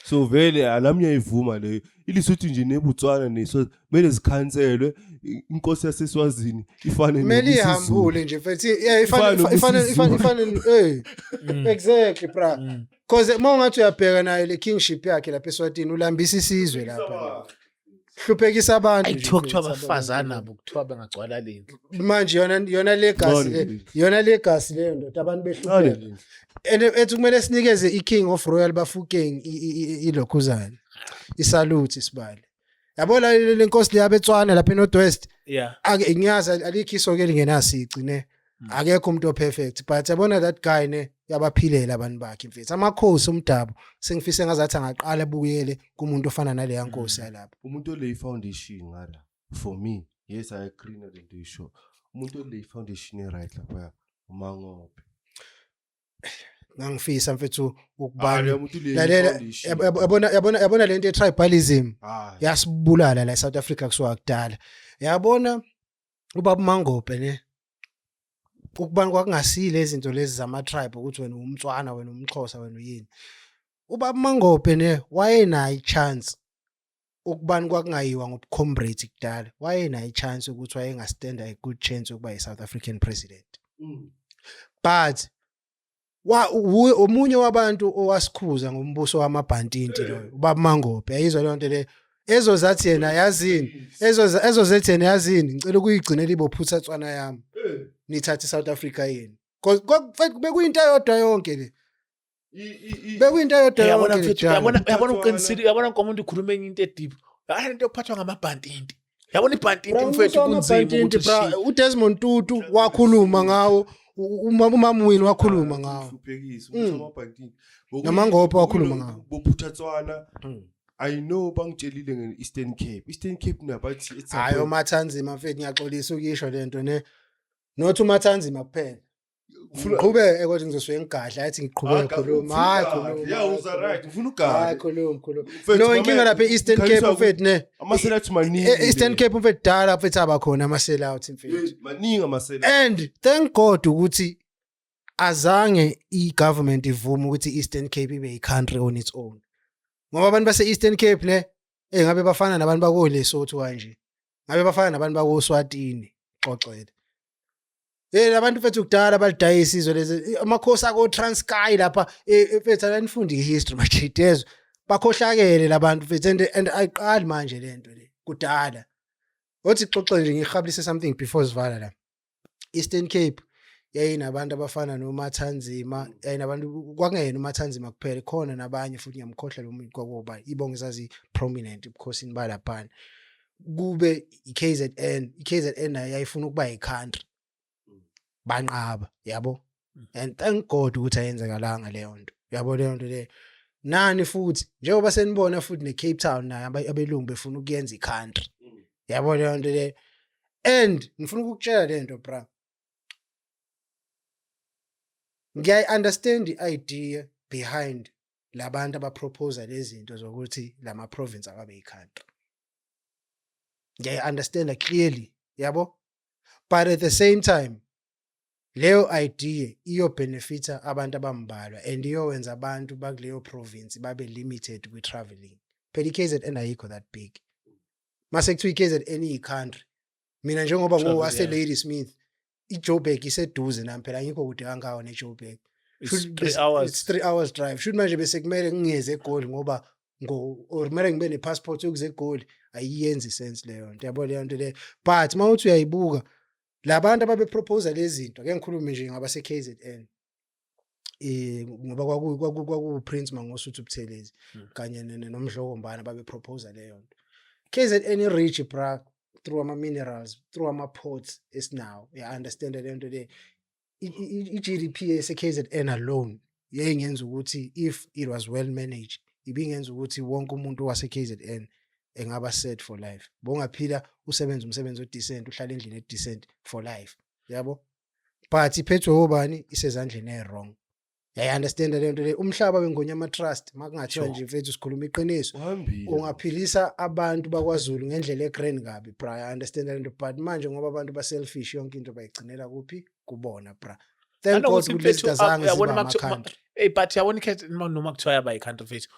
So vele alami ngiyayivuma leyo, iLesotho nje neBotswana neso kumele zikhanselwe, inkosi yaseSwazini ifane Kumele noMisuzulu. ihambule nje mfethu, yeah, ifane Ifane ifane noMisuzulu. ifane, exactly bra, cause uma ungathi uyabheka nayo le kingship yakhe lapha eSwatini, ulambisa isizwe lapha, hluphekisa abantu Ayi, nje kuthiwa kuthiwa mfethu, abafazana abo kuthiwa bengagcwala lendlu. Manje yona legacy Ngcono le, nje. yona legacy leyo ndoda, abantu Ncane behlupheka. le. And ethi kumele sinikeze i-King of Royal Bafokeng ilokhuzana, isalute isibali, yabo la le nkosi leyabeTswana lapha eNorth West. Ake ngiyazi alikho isoke elingenasici ne, akekho umuntu operfect, but yabona that guy ne, yabaphilela abantu bakhe mfethu, amakhosi umdabu. Sengifise ngazathi angaqala abuyele kumuntu ofana naleya nkosi yalapha. Umuntu ole i-foundation ngala, for me, yes, I agree nale nto isho, umuntu ole i-foundation e-right lapha uMangope. Ngangifisa mfethu Ah, ukubani leya muntu le lalela i-foundation. Yabona lento ye-tribalism Hayi. yasibulala la eSouth Africa kusuka kudala. Yabona ubaba Mangope ne, ukubani kwakungasile izinto lezi zama tribe, ukuthi wena umTswana, wena umXhosa, wena uyini. Ubaba Mangope ne wayenayo chance, ukubani kwakungayiwa ngobucomrade kudala, wayenayo chance ukuthi wayengastand a good chance yokuba yi-South African president. But wa omunye wabantu owasikhuza ngombuso wamabhantinti loyo, ubaba Mangope, yayizwa leyo nto le, ezozathi yena yazini, ezozethi yena yazini, ngicela ukuyigcinela ibophuthatswana yami, nithathe iSouth Africa yenu. 'Cause bekuyinto eyodwa yonke le, bekuyinto eyodwa Uyabona yonke le mfethu, jana. uyabona uqinisile, uyabona nkomo, umuntu ukhuluma enye into edeep. Hayi, lento yokuphathwa ngamabhantinti, yabona ibhantinti Bra, mfethu, umbuso kunzima wamabhantinti, ukuthi bra, sishiye. uDesmond Tutu wakhuluma ngawo, uMama Winnie wakhuluma ngawo. Hluphekisa umbuso wamabhantinti. NoMangope wakhuluma ngawo. Bophuthatswana, I know bangitshelile nge-Eastern Cape, Eastern Cape nabathi it's a Hayi, uMathanzima mfethu, ngiyaxolisa ukisho lento ne, not uMathanzima kuphela. Ngiqhubeke kodwa ngizosuke ngigadla, athi ngiqhubeke, khuluma, hayi khuluma. Yeah, uza right, ngifuna Hayi ugadle. khuluma, khuluma. Mfethu, No, inkinga lapha e-Eastern Cape ngikhaliswa mfethu ne, ama-sellouts maningi. E-Eastern Cape mfethu, dala mfethu abakhona ama-sellout mfethu. Maningi ama-sellouts. And thank God ukuthi azange i-government ivume ukuthi i-Eastern Cape ibe i-country on its own, ngoba abantu base-Eastern Cape ne, ngabe bafana nabantu bako-Lesotho kanje, ngabe bafana nabantu bako-Swatini. Xoxele labantu mfethu kudala balidayisa izwe lezi, amakhosi ako-Transkei lapha, mfethu anifunda i-history majidezwe, bakhohlakele labantu mfethu. And ayiqali manje lento le, kudala. Othi xoxe nje, ngihabulise something before sivala la. Eastern Cape yayinabantu abafana noMathanzima, yayinabantu, kwakungeyena uMathanzima kuphela, khona nabanye futhi, ngiyamkhohlwa lo muntu kwakuba ibongo zazi prominent ebukhosini balaphana. Kube i-KZN, i-KZN nayo yayifuna ukuba i-country, banqaba, yabo. And thank God ukuthi ayenzekalanga leyo nto, yabo leyo nto leyo. Nani futhi njengoba senibona futhi ne-Cape Town nayo abelungu befuna ukuyenza i-country. Yabo leyo nto leyo. And ngifuna ukukutshela le nto, bra. Ngiyayi-understand i-idea behind labantu abapropose lezi zinto zokuthi lama province akabe i-country. Ngiyayi-understand clearly, yabo? But at the same time, leyo idea iyobenefita abantu abambalwa and iyowenza abantu bakuleyo province babe limited kwi-travelling. Phela i-KZN ayikho that big. Mase kuthiwa i-KZN iyi-country, mina njengoba Travel, ngowase yeah. Ladysmith, iJoburg iseduze nami, phela angikho kude kangako neJoburg. It's Should 3 hours. It's 3 hours drive. Should manje bese kumele ngingeze eGoli ngoba ngo or kumele ngibe nepassport yokuze eGoli, ayiyenzi sense leyo nto, yabo leyo nto leyo. But mawuthi uyayibuka labantu ababe-propose lezi zinto, ake ngikhulume nje ngabase KZN, ngoba kwaku Prince Mangosuthu Buthelezi kanye noMdlokombana babe-propose leyo nto. KZN i-rich, bra, through ama minerals, through ama ports esinawo, ya understand leyo nto leyo. I-GDP yase KZN alone yayingenza ukuthi, if it was well managed, ibingenza ukuthi wonke umuntu wase KZN engaba set for life. Bongaphila, usebenze umsebenzi odecent, uhlala endlini edecent for life, yabo. But iphethwe obani? Isezandleni e-wrong, yayi understand le nto le. Umhlaba weNgonyama Trust, makungathiwa nje mfethu sikhuluma iqiniso, Uhambile. ungaphilisa abantu bakwaZulu ngendlela egrand kabi, bra, I understand le nto. But manje ngoba abantu ba-selfish, yonke into bayigcinela kuphi? Kubona, bra. Thank God Nanokuthi ukuthi lezi mfethu, azange uyabona ziba ama-country. Hey, but yabona iKZN, noma kuthiwa yaba i-country, mfethu,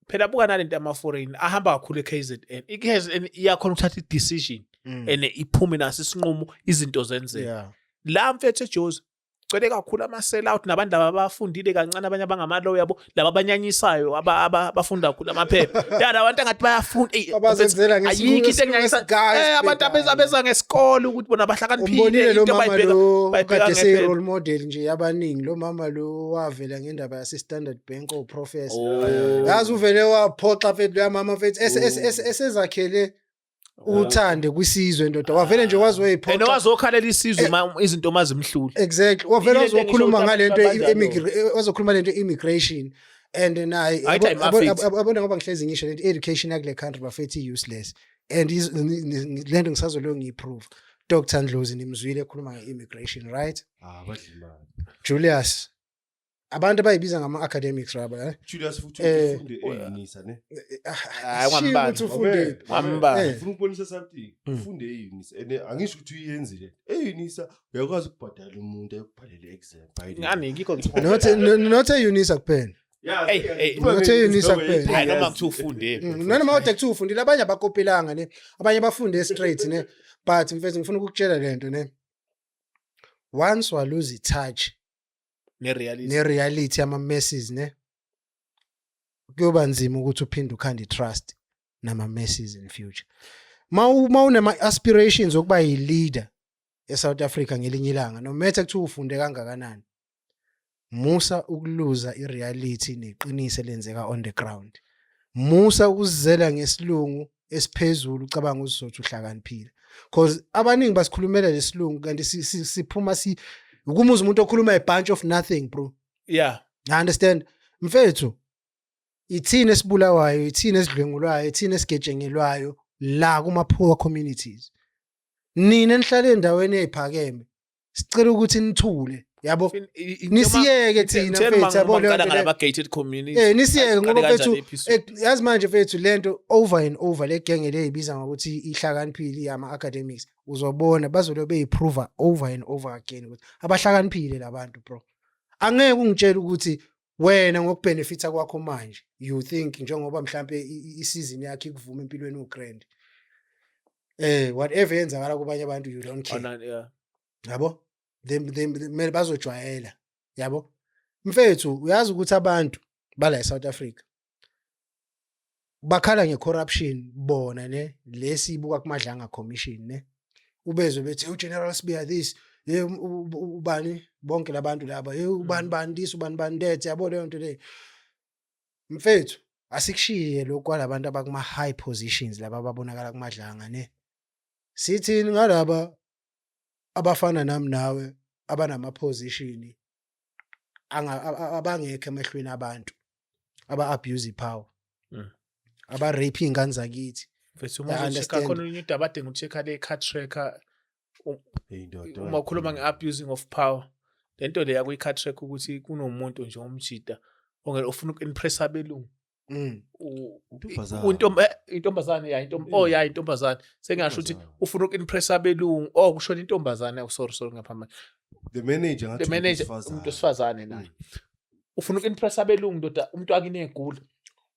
phela buka nalento yama-foreign ahamba kakhulu e-KZN. I-KZN iyakhona ukuthatha i-decision and iphume naso isinqumo, izinto zenzeke. La mfethu eJozi gcwele kakhulu ama-sell out nabantu laba abafundile kancane, abanye abangama-lawyer, yabo, laba abanyanyisayo, abafunda kakhulu amaphepha ya la bantu angathi bayafunda. Eyi, Abazenzela ayikho into enganyanyisa ngesilungu abantu abeza ngesikole ukuthi bona bahlakaniphile. Umbonile lo Into mama lo bayibheka kade ngephepha. seyi-role model nje yabaningi, lo mama lo wavela ngendaba yase-Standard Bank, oprofessor. Oh. Yazi uvele waphoxa mfethu loya mama mfethu, esezakhele uthande kwisizwe, ndoda, wavele nje wazi And wayiphoxa. wazokhalela isizwe uma izinto mazimhlule. Exactly, wavele Ile nto wazokhuluma engisho ngalento ukuthi abantu wazokhuluma lento immigration and naye Ayithi ayimafethi. Yabona, ngoba ngihlezi ngisho lento, education yakule country bafethu i-useless and lento ngisazolo ngiyiprove. Dr Ndlozi nimzwile ekhuluma nge-immigration, right? Ah, badla imali. Julius, abantu abayibiza ngama-academics raba, eh? Julius futhi ufunde e-Unisa, ne? Hayi, Shiya ungambani. ukuthi ufunde. Wambani. Ngifuna ukubonisa something. Ufunde e-Unisa and angisho ukuthi uyenzile. E-Unisa uyakwazi ukubhadala umuntu ayokubhalela i-exam, by the way. Ngani ngikho Not e-Unisa kuphela. Yeah, Hey, hey. Not e-Unisa kuphela. Hayi, noma kuthiwa ufunde. Noma kodwa kuthiwa ufundile, abanye abakopelanga ne, abanye bafunde straight ne. But mfethu, ngifuna ukukutshela lento ne, once wa lose touch ne-reality ne-reality yama-masses ne, kuyoba nzima ukuthi uphinde ukhande i-trust nama-masses in future. Ma unema-aspirations okuba yi-leader e-South Africa ngelinye ilanga, no matter kuthiwa ufunde kangakanani, musa ukuluza i-reality neqiniso elenzeka on the ground. Musa ukuzizela ngesilungu esiphezulu, ucabanga uzothi uhlakaniphile, cause abaningi basikhulumela lesilungu kanti siphuma si ukumuza umuntu okhuluma a bunch of nothing, bro. I understand, mfethu, ithini esibulawayo, ithini esidlwengulwayo, ithini esigejengelwayo la kuma poor communities. Nina enihlala endaweni eziphakeme, sicela ukuthi nithule, yabo, nisiyeke thina mfethu, yabo leyo nto leyo. Ngalaba gated community. Nisiyeke ngoba Aqale kanjani mfethu episode? Yazi manje mfethu, lento over and over, le genge le ibiza ngokuthi ihlakaniphile ama academics, uzobona bazolobe beyiprove over and over again ukuthi abahlakaniphile labantu, bro. Angeke ungitshele ukuthi wena ngokubenefita kwakho manje, you think njengoba mhlambe isizini yakhe ikuvuma empilweni ugrand, whatever yenzakala kubanye abantu, you don't care. Ona, yeah. Yabo, them kumele bazojwayela, yabo. Mfethu, uyazi ukuthi abantu bala eSouth Africa bakhala ngecorruption bona ne, lesibuka kuMadlanga Commission ne, ubezwe bethi uGeneral Sibiya this, hey, ubani, bonke labantu laba, hey, ubani bani this, ubani bani that, yabo leyo nto leyo. Mfethu, asikushiye lokhu kwalabantu abakuma high positions laba ababonakala kuMadlanga ne. Sithini ngalaba abafana nami nawe abanama position abangekho emehlweni abantu, aba abuse power, aba rape ingane zakithi? Mfethu, uma Yeah, uzo-check-a understand. khona olunye udaba ade ngu-check-a le Cartrack. Hey, ndoda, Uma ukhuluma nge-abusing of power, le nto leya kwi-Cartrack ukuthi kunomuntu nje umjida ofuna uku-impress abelungu. Intombazane. Intombazane ya oh ya, intombazane, sengingasho ukuthi Intombazane. ufuna uku-impress abelungu. Oh, kushona intombazane. Oh, sorry, sorry, ngaphambili. The manager ngathi The manager, umuntu umuntu wesifazane naye ufuna uku-impress abelungu, ndoda. Umuntu wakini egula,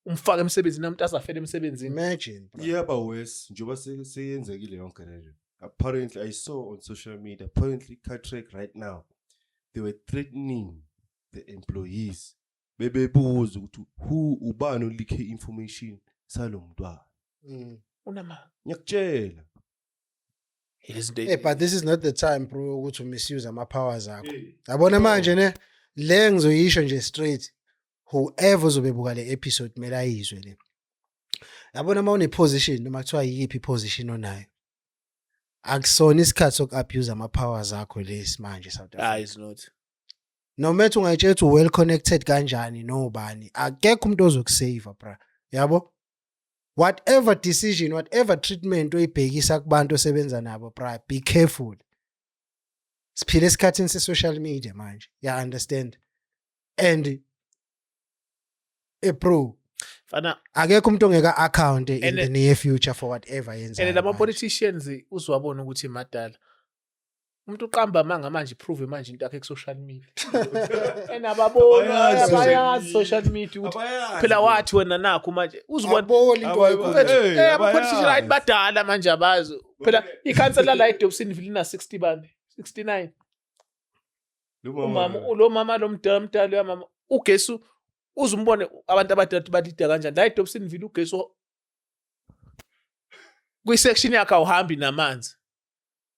umfake emsebenzini, umuntu azafela emsebenzini. Imagine, bro. Iyaba worse njengoba seyenzekile yonke leyo. Apparently I saw on social media, apparently Cartrack right now, they were threatening the employees, bebebuza ukuthi who, ubani o-leak-e information salo mntwana. Unama Ngiyakutshela. Lezi zinto. Hey, but this is not the time, bro, ukuthi misuse ama-powers akho. Yabona manje ne, le ngizoyisho nje straight, whoever uzobebuka le episode kumele ayizwe le. Yabona uma une-position, noma kuthiwa yiphi i-position onayo, akusona isikhathi soku-abuse ama-powers akho lesi manje, South Ah, Africa. Is not. No matter ungayitshela ukuthi well connected kanjani nobani, akekho umuntu ozokusave, bra, yabo. Whatever decision, whatever treatment oyibhekisa kubantu osebenza nabo, bra, be careful. Siphila esikhathini se-social media manje, ya understand? And bro, Fana akekho umuntu ongeka account in And- the near future for whatever yenzayo and lama manje. politicians uzwabona ukuthi madala umuntu uqamba amanga manje, prove manje into yakhe ku-social media and ababoni. Abayazi social Abayazi media. social media ukuthi Abayazi. phela wathi wena nakho manje uzubona. Aboli into Abayi- ayikhulumayo. Hey, Ama-politician abayazi. right badala manje abazi phela ikhansela la eDobsonville lina 60 bani, 69. Lo Umama, lo mama lo mdala mdala uyamama ugesi, uzumbone abantu abadala ukuthi balida kanjani la eDobsonville. Ugesi kwi-section yakhe awuhambi namanzi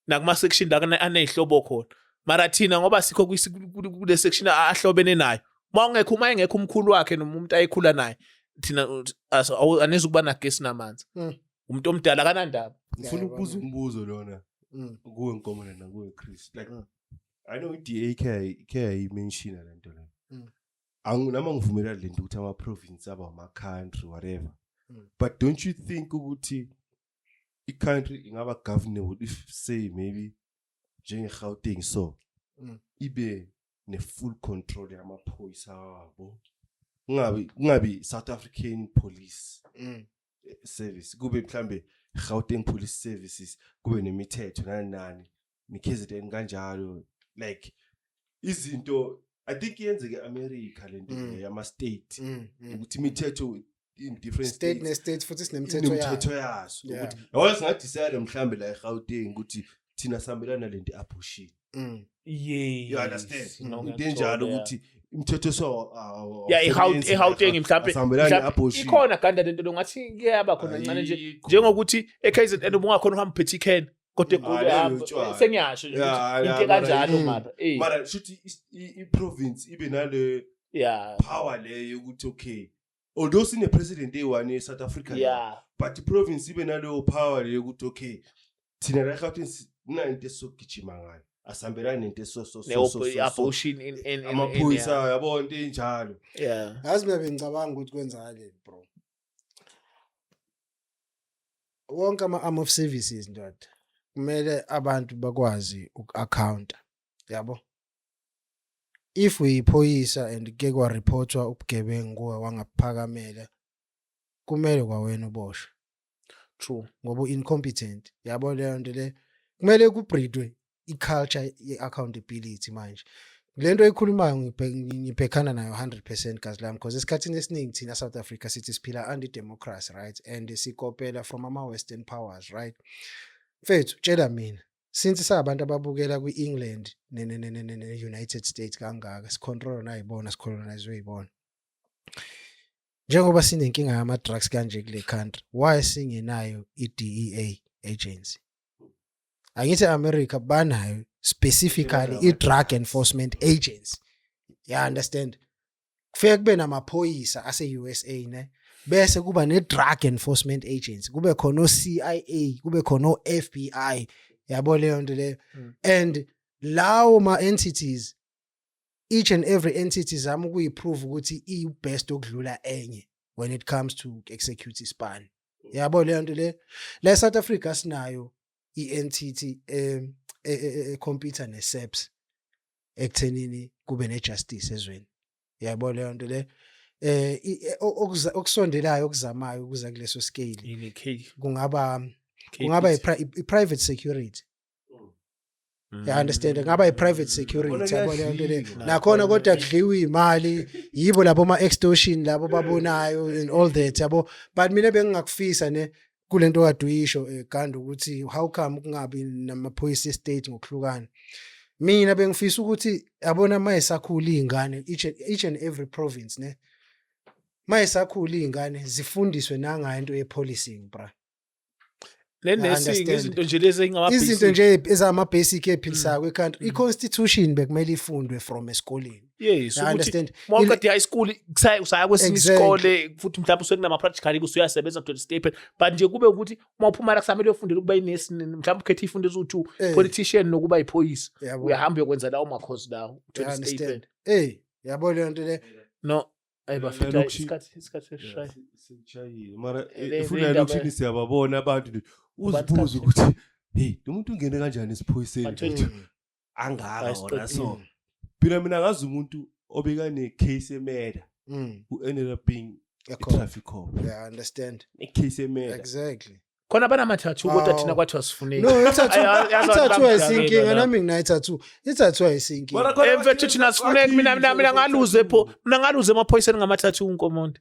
nakuma-section la aney'hlobo khona, mara thina ngoba sikho kule section ahlobene nayo, uma ungekho, uma engekho umkhulu wakhe noma umuntu ayekhula naye, thina anizukuba nagesi namanzi. Umuntu omdala akanandaba. Ngifuna ukubuza umbuzo lona kuwe Nkomo nakuwe Chris, like, I know i-DA ke yayi-mention-a le nto le. Noma ngivumelana le nto ukuthi ama-province aba ama-country, whatever, but don't you think ukuthi i-country ingaba governable if, say, maybe njenge-Gauteng so ibe ne-full control yamaphoyisa wabo, kungabi South African Police Service, kube mhlambe Gauteng Police Services, kube nemithetho nani nani, ne-KZN kanjalo, like izinto I think iyenzeke e-America lento le yama-state, ukuthi imithetho in different state states ne-state futhi sinemithetho yayo. Inemithetho yaso, ukuthi yabona singa-decide mhlambe la eGauteng ukuthi thina sihambelana nalento i-abortion. You understand? No, Into enjalo, ngiyakuthola, ukuthi imithetho so yeah, eGauteng mhlambe asihambelani mhlambe ne-abortion. Ikhona ganda lento lo, ngathi kuyaba khona ncane nje. Ayikho. Njengokuthi e-KZN ubungakhona uhamba uphethe ikheni, kodwa eGoli Ah, leyo uhamba utshwala. sengiyasho nje ukuthi into kanjalo, mara Mara shuthi i-province ibe nale power leyo yokuthi okay, although sine-president eyi-one e-South Africa, but i-province ibe naleyo power leyo yokuthi okay, thina la eGauteng kunanto esizogijima ngayo, asihambelani nento eso so so so so so. Ne-abortion in Amaphoyisa, yabo, into enjalo. Yazi mina bengicabanga ukuthi kwenzakaleni, bro. Wonke ama-arm of services, ndoda, kumele abantu bakwazi uku-accounta, yabo. If uyiphoyisa and kuke kwa-report-wa ubugebengu kuwe wangaphakamela, kumele kwawena uboshwe ngoba u-incompetent, yabo. Leyo nto le kumele ku-breed-we i-culture ye-accountability. Manje le nto oyikhulumayo ngibhekhana nayo 100%, gazi lami, because esikhathini esiningi thina South Africa sithi siphila under democracy, right? And sikopela from ama-western powers, right? Mfethu, tshela mina, since sabantu ababukela kwi-England ne-United States kangaka, si-control nayibona, si-colonize yibona, njengoba sinenkinga yama-drugs kanje kule country, why singenayo i-DEA agency? Angithi America banayo specifically i-drug enforcement agency, ya understand? Kufike kube namaphoyisa ase-USA ne, bese kuba ne-drug enforcement agency, kube khona o-CIA, kube khona o-FBI, yabo leyo nto leyo. And lawo ma-entities, each and every entity zama ukuyi-prove ukuthi iyi-best okudlula enye when it comes to execute ispan. Yabo leyo nto le. La eSouth Africa sinayo i-entity e-compete ne-SAPS ekuthenini kube ne-justice ezweni. Yabo leyo nto le. Okusondelayo okuzamayo ukuza kuleso scale Yini K kungaba i-private security. You understand? Ngaba i-private security, yabo leyo nto le. Kuyadliwa. Nakhona kodwa kudliwa imali, yibo labo ma extortion labo babonayo and all that, yabo. But mina bengingakufisa ne kulento kade uyisho, Ganda, ukuthi how come kungabi namaphoyisa estate ngokuhlukana. Mina bengifisa ukuthi, yabona, mayisakhula izingane each and every province ne, mayisakhula izingane zifundiswe nangayo into ye-policing, bra. Le nursing, Understand. izinto nje lezi engama Izinto nje ezama-basic ephilisayo kwi-country. I-constitution bekumele ifundwe from esikoleni. Yes, You ukuthi understand? uma uqeda high school usaya kwesinye isikole futhi mhlawumbe usuke kunama-practical usuyasebenza to the stipend, but nje kube ukuthi uma uphuma la kusamele uyofundela ukuba inesi, mhlawumbe ukhethe ifundo eziwu-two, politician nokuba yiphoyisa. Uyahamba uyokwenza lawo makhosi lawo, uthole You understand? stipend. Hey, yabo leyo nto le. No, ayi bafethu, isikhathi sesishaya. Sishayile mara Le funa ndaba- elokishini siyababona abantu nje, Abantu uzibuze ukuthi hey, lo muntu ungene kanjani esiphoyiseni? Bathe- Angaka Hayi, wona. siqedile. So mina ngazi umuntu obeka ne-case ye-murder who ended up being A a cop. traffic cop. Yeah, I understand. Ne-case ye-murder. Exactly. Khona banama-tattoo kodwa Awu. thina kwathiwa sifuneki. No, i-tattoo Ay, yazi i-tattoo abantu ayisinkinga, bamdakela. nami nginayo i-tattoo. I-tattoo ayisinkinga. Mara khona Mfethu, thina sifuneki. Mina ngaluze pho, mina ngaluze emaphoyiseni ngama-tattoo nkomonde.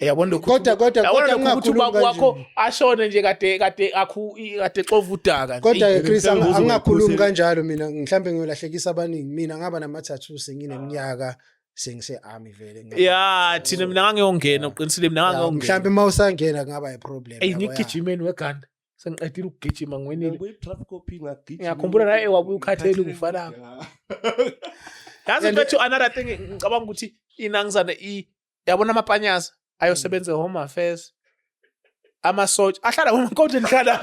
Yabona lokhu Kodwa yabona kodwa lokhu ukuthi ubaba ngingakhulumi wakho kanje. ashone nje kade akhu kade xova udaka nje. Kodwa Eyi, ke Chris, Mhlawumbe angingakhulumi kanjalo mina, mhlambe ngiyolahlekisa abaningi. Mina ngaba nama-tattoo sengineminyaka sengise-army vele. Ya, thina mina ngangiyongena, uqinisile, mina Ya, ngangiyongena. mhlambe uma usangena kungaba i-problem. Eyi, yabo, ya. ngigijimeni weganda sengiqedile ukugijima, ngiwenile. Ngibuye i-traffic cop ngagijima. Ngiyakhumbula naye wabuya ukhathele ukufa lapho. Yazi mfethu, another thing ngicabanga ukuthi inangizane i yabona amapanyaza ayosebenza e-home affairs, amasotsha ahlala umakonde nihlala,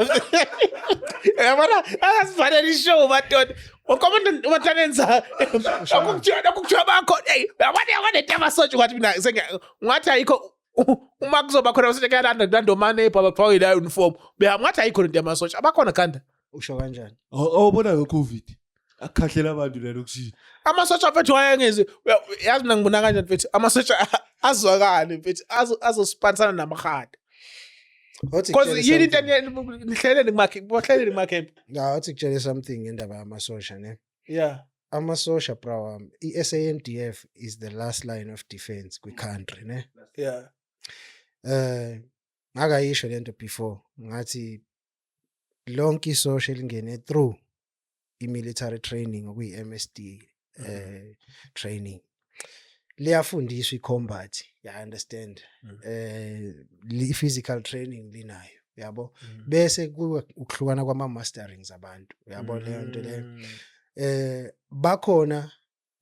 yabona, asivalele ishow madoda, ukomonde umathanenza akukuthiwa bakho. Hey, yabona into yamasotsha, ungathi mina ungathi ayikho. Uma kuzoba khona amasotsha kuyalanda omanebha bafake la uniform behamba, ungathi ayikho lento yamasotsha abakhona khanda. Usho kanjani? Awubona nge-COVID akhahlela abantu la lokishini. Amasotsha mfethu wayengezi, yazi mina ngibona kanjani mfethu, amasotsha azwakale mfethu azospanisana namahada. Awuthi Because ngikutshele yini into something. nihleleni kumakhe, bohleleni kumakhemp. Ya, awuthi ngikutshele something ngendaba yamasosha ne. Amasosha, bra wami, i-SANDF is the last line of defense kwi-country ne. Ngakayisho lento before, ngathi lonke isosha elingene through i-military training okuyi-MSD training liyafundiswa i-combat, you understand? I-physical training linayo, yabo, bese kuba ukuhlukana kwama-masterings abantu, uyabo leyo nto leyo. Bakhona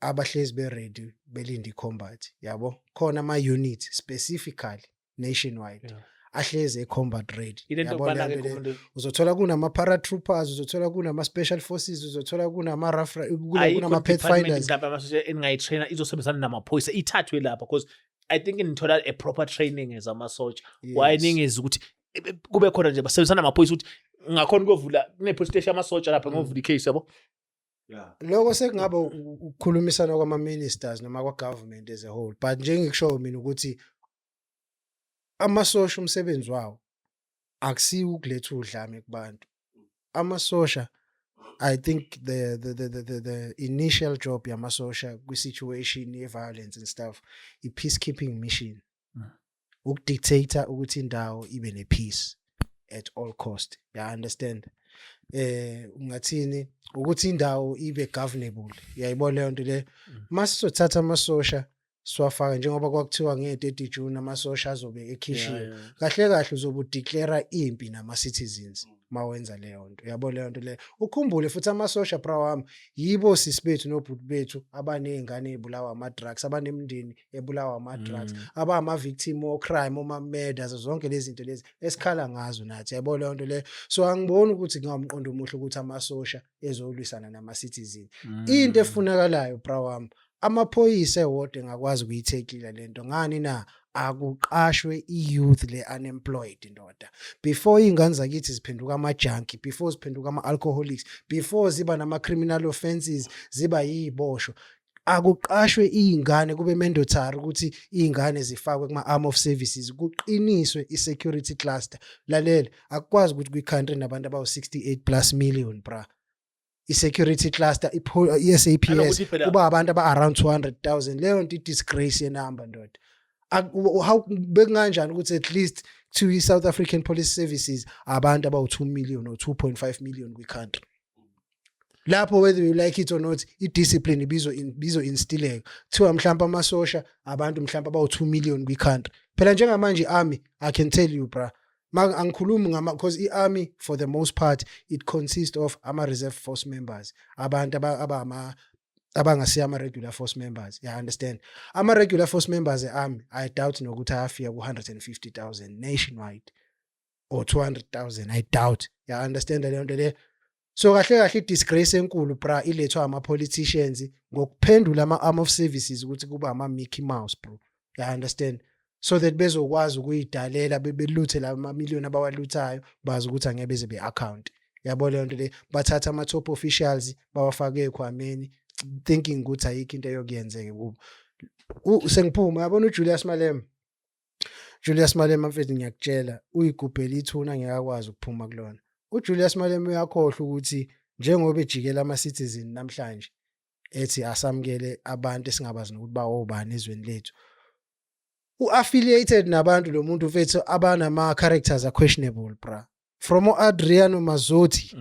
abahlezi be-ready belinde i-combat, yabo, khona ama-unit specifically nationwide ahlezi e-combat ready. Ile nto Yabo kubana leyo ke nto leyo. kumuntu Uzothola kunama-paratroopers, uzothola kunama-special forces, uzothola kunama-rough ayikho kunama-pathfinders. department mhlawumbe amasosha engingayitraina izosebenzisana namaphoyisa ithathwe lapha, because I think nithola a proper training as amasotsha. Why ningezi ukuthi kube khona nje basebenzisana namaphoyisa, ukuthi ngakhona ukuyovula kune-police station amasotsha lapha, ngovula i-case, yabo? Lokho sekungaba ukukhulumisana kwama-ministers noma kwa-government as a whole, but njengikushoyo mina ukuthi amasosha umsebenzi wawo akusiwo ukuletha udlame kubantu. Amasosha, I think the initial job yamasosha kwi-situation ye-violence and stuff, i-peacekeeping mission, ukudictate ukuthi indawo ibe ne-peace at all cost, you understand? Ungathini ukuthi indawo ibe governable, uyayibona leyo nto le. Masizothatha amasosha siwafaka njengoba kwakuthiwa nge-30 June amasosha azobe ekhishiwe, kahle kahle uzobe udeclare impi nama-citizens mawenza leyo nto, uyabo leyo nto leyo. Ukhumbule futhi amasosha, bra wami, yibo sisi bethu nobhuti bethu abaney'ngane ey'bulawa ama-drugs, abanemindeni ebulawa ama-drugs, abama-victim o-crime, oma-murder, zonke lezi zinto lezi esikhala ngazo nathi, yabo leyo nto leyo. So angiboni ukuthi kungawumqondo omuhle ukuthi amasosha ezolwisana nama-citizen. Into efunakalayo, bra wami, amaphoyisa ewodwa engakwazi ukuyithekila lento, ngani na? Akuqashwe i-youth le unemployed, ndoda, before iy'ngane zakithi ziphenduka ama-junkie, before ziphenduka ama-alcoholics, before ziba nama-criminal offences, ziba yiy'boshwa. Akuqashwe iy'ngane, kube mandatory ukuthi iy'ngane zifakwe kuma-arm of services, kuqiniswe i-security cluster. Lalela, akukwazi ukuthi kwi-country nabantu abawu-68 plus million, bra, i-security cluster, i-SAPS Nanokuthi phela- kuba abantu aba-around 200,000. Leyo nto i-disgrace yenamba, ndoda. How bekunganjani ukuthi at least kuthiwa i-South African Police Services abantu abawu-2 million or 2.5 million kwi-country lapho, whether you like it or not, i-discipline ibizo instileka. Kuthiwa mhlawumbe amasosha, abantu mhlawumbe abawu-2 million kwi-country. Phela njengamanje i-army, I can tell you, bra, ma angikhulumi ngama, because i-army for the most part it consists of ama-reserve force members, abantu abama abangasiyo ama-regular force members, you understand? Ama-regular force members e-army, I doubt nokuthi ayafika ku-150,000 nationwide or 200,000, I doubt, you understand leyo nto leyo? So kahle kahle i-disgrace enkulu, bra, ilethwa ama-politicians ngokuphendula ama-arm of services ukuthi kuba ama-Mickey Mouse, bro, you understand? So that bezokwazi ukuyidalela, beluthe la mamiliyoni abawaluthayo, bazi ukuthi angeke beze be-account, yabo leyo nto le. Bathatha ama-top officials bawafake ekhwameni, thinking ukuthi ayikho into eyokuyenzeka kubo. Sengiphuma, yabona uJulius Malema, Julius Malema mfethu, ngiyakutshela, uyigubhela ithuna, ngeke akwazi ukuphuma kulona. uJulius Malema uyakhohlwa ukuthi njengoba ejikela ama-citizen namhlanje ethi asamukele abantu esingabazi nokuthi bawobani ezweni lethu, u-affiliated nabantu lo muntu mfethu abanama-characters a-questionable, bra, from o-Adriano Mazotti.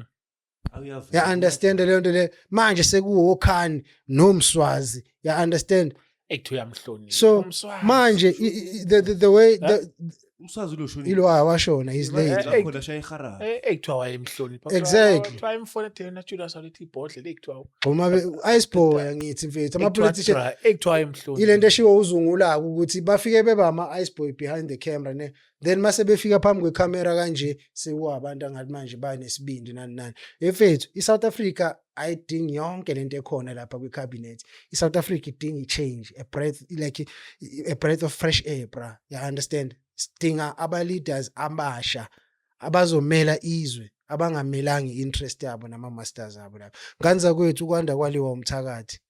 Ya understand leyo nto le? Manje sekuwokhani nomswazi, ya understand? Ekuthiwa uyamhlonipha. So, Umswazi. manje the way the Umswazi lo shonile. Ilo awashona, he's late. Lakhona shaya iharabi. Ekuthiwa wayemhlonipha. Exactly. Kuthiwa wayemfona ethi yena Julius walethi ibhodlela ekuthiwa Uma ice boy, angithi mfethu, ama-politician ekuthiwa wayemhlonipha. Ile nto eshiwo uzungulako ukuthi bafike beba ama-ice boy behind the camera ne, then mase befika phambi kwekhamera kanje sekuwabantu angathi manje banesibindi nani nani. Efethu, i-South Africa ayidingi yonke lento ekhona lapha kwi-cabinet. I-South Africa idinga i-change, a breath, like a breath of fresh air, bra, you understand? Sidinga aba-leaders abasha abazomela izwe, abangamelanga i-interest yabo nama-masters abo lapha. Ngane zakwethu, ukwanda kwaliwa umthakathi,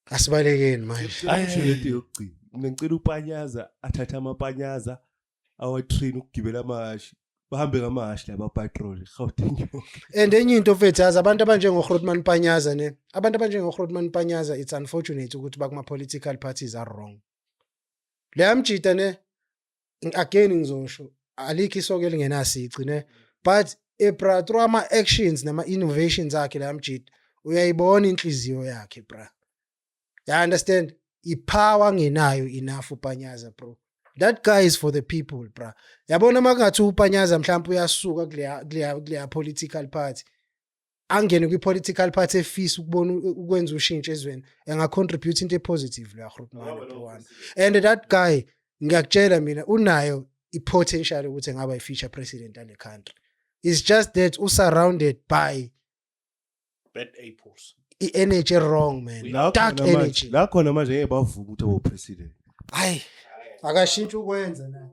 asibalekeni manje. Usho lento yokugcina. Mina ngicela uPanyaza athathe amapanyaza awa-train ukugibela amahashi. Bahambe ngamahashi laba patrol Gauteng yonke. And enye into mfethu, yazi abantu abanjengo-Grootman Panyaza ne, abantu abanjengo-Grootman Panyaza, it's unfortunate ukuthi bakuma-political parties are wrong. Leya mjida ne, again ngizosho, alikho isoke elingenasici ne, but ebra, through ama-actions nama-innovations akhe leya mjida, uyayibona inhliziyo yakhe, bra, you understand? I-power angenayo enough uPanyaza, bro. That guy is for the people, bra. Yabona uma kungathi uPanyaza mhlawumbe uyasuka kuleya political party, angene kwi-political party efisa ukubona ukwenza ushintsho ezweni, enga-contribute into e-positive leya Grootman, bro wami. And that guy, ngiyakutshela mina, unayo i-potential ukuthi engaba i-future president ale country. It's just that usurrounded by Bad apples. I-energy wrong, man. La Dark khona manje energy. La khona manje ngeke bavume ukuthi abo president. Hayi, akashintshe ukwenza na.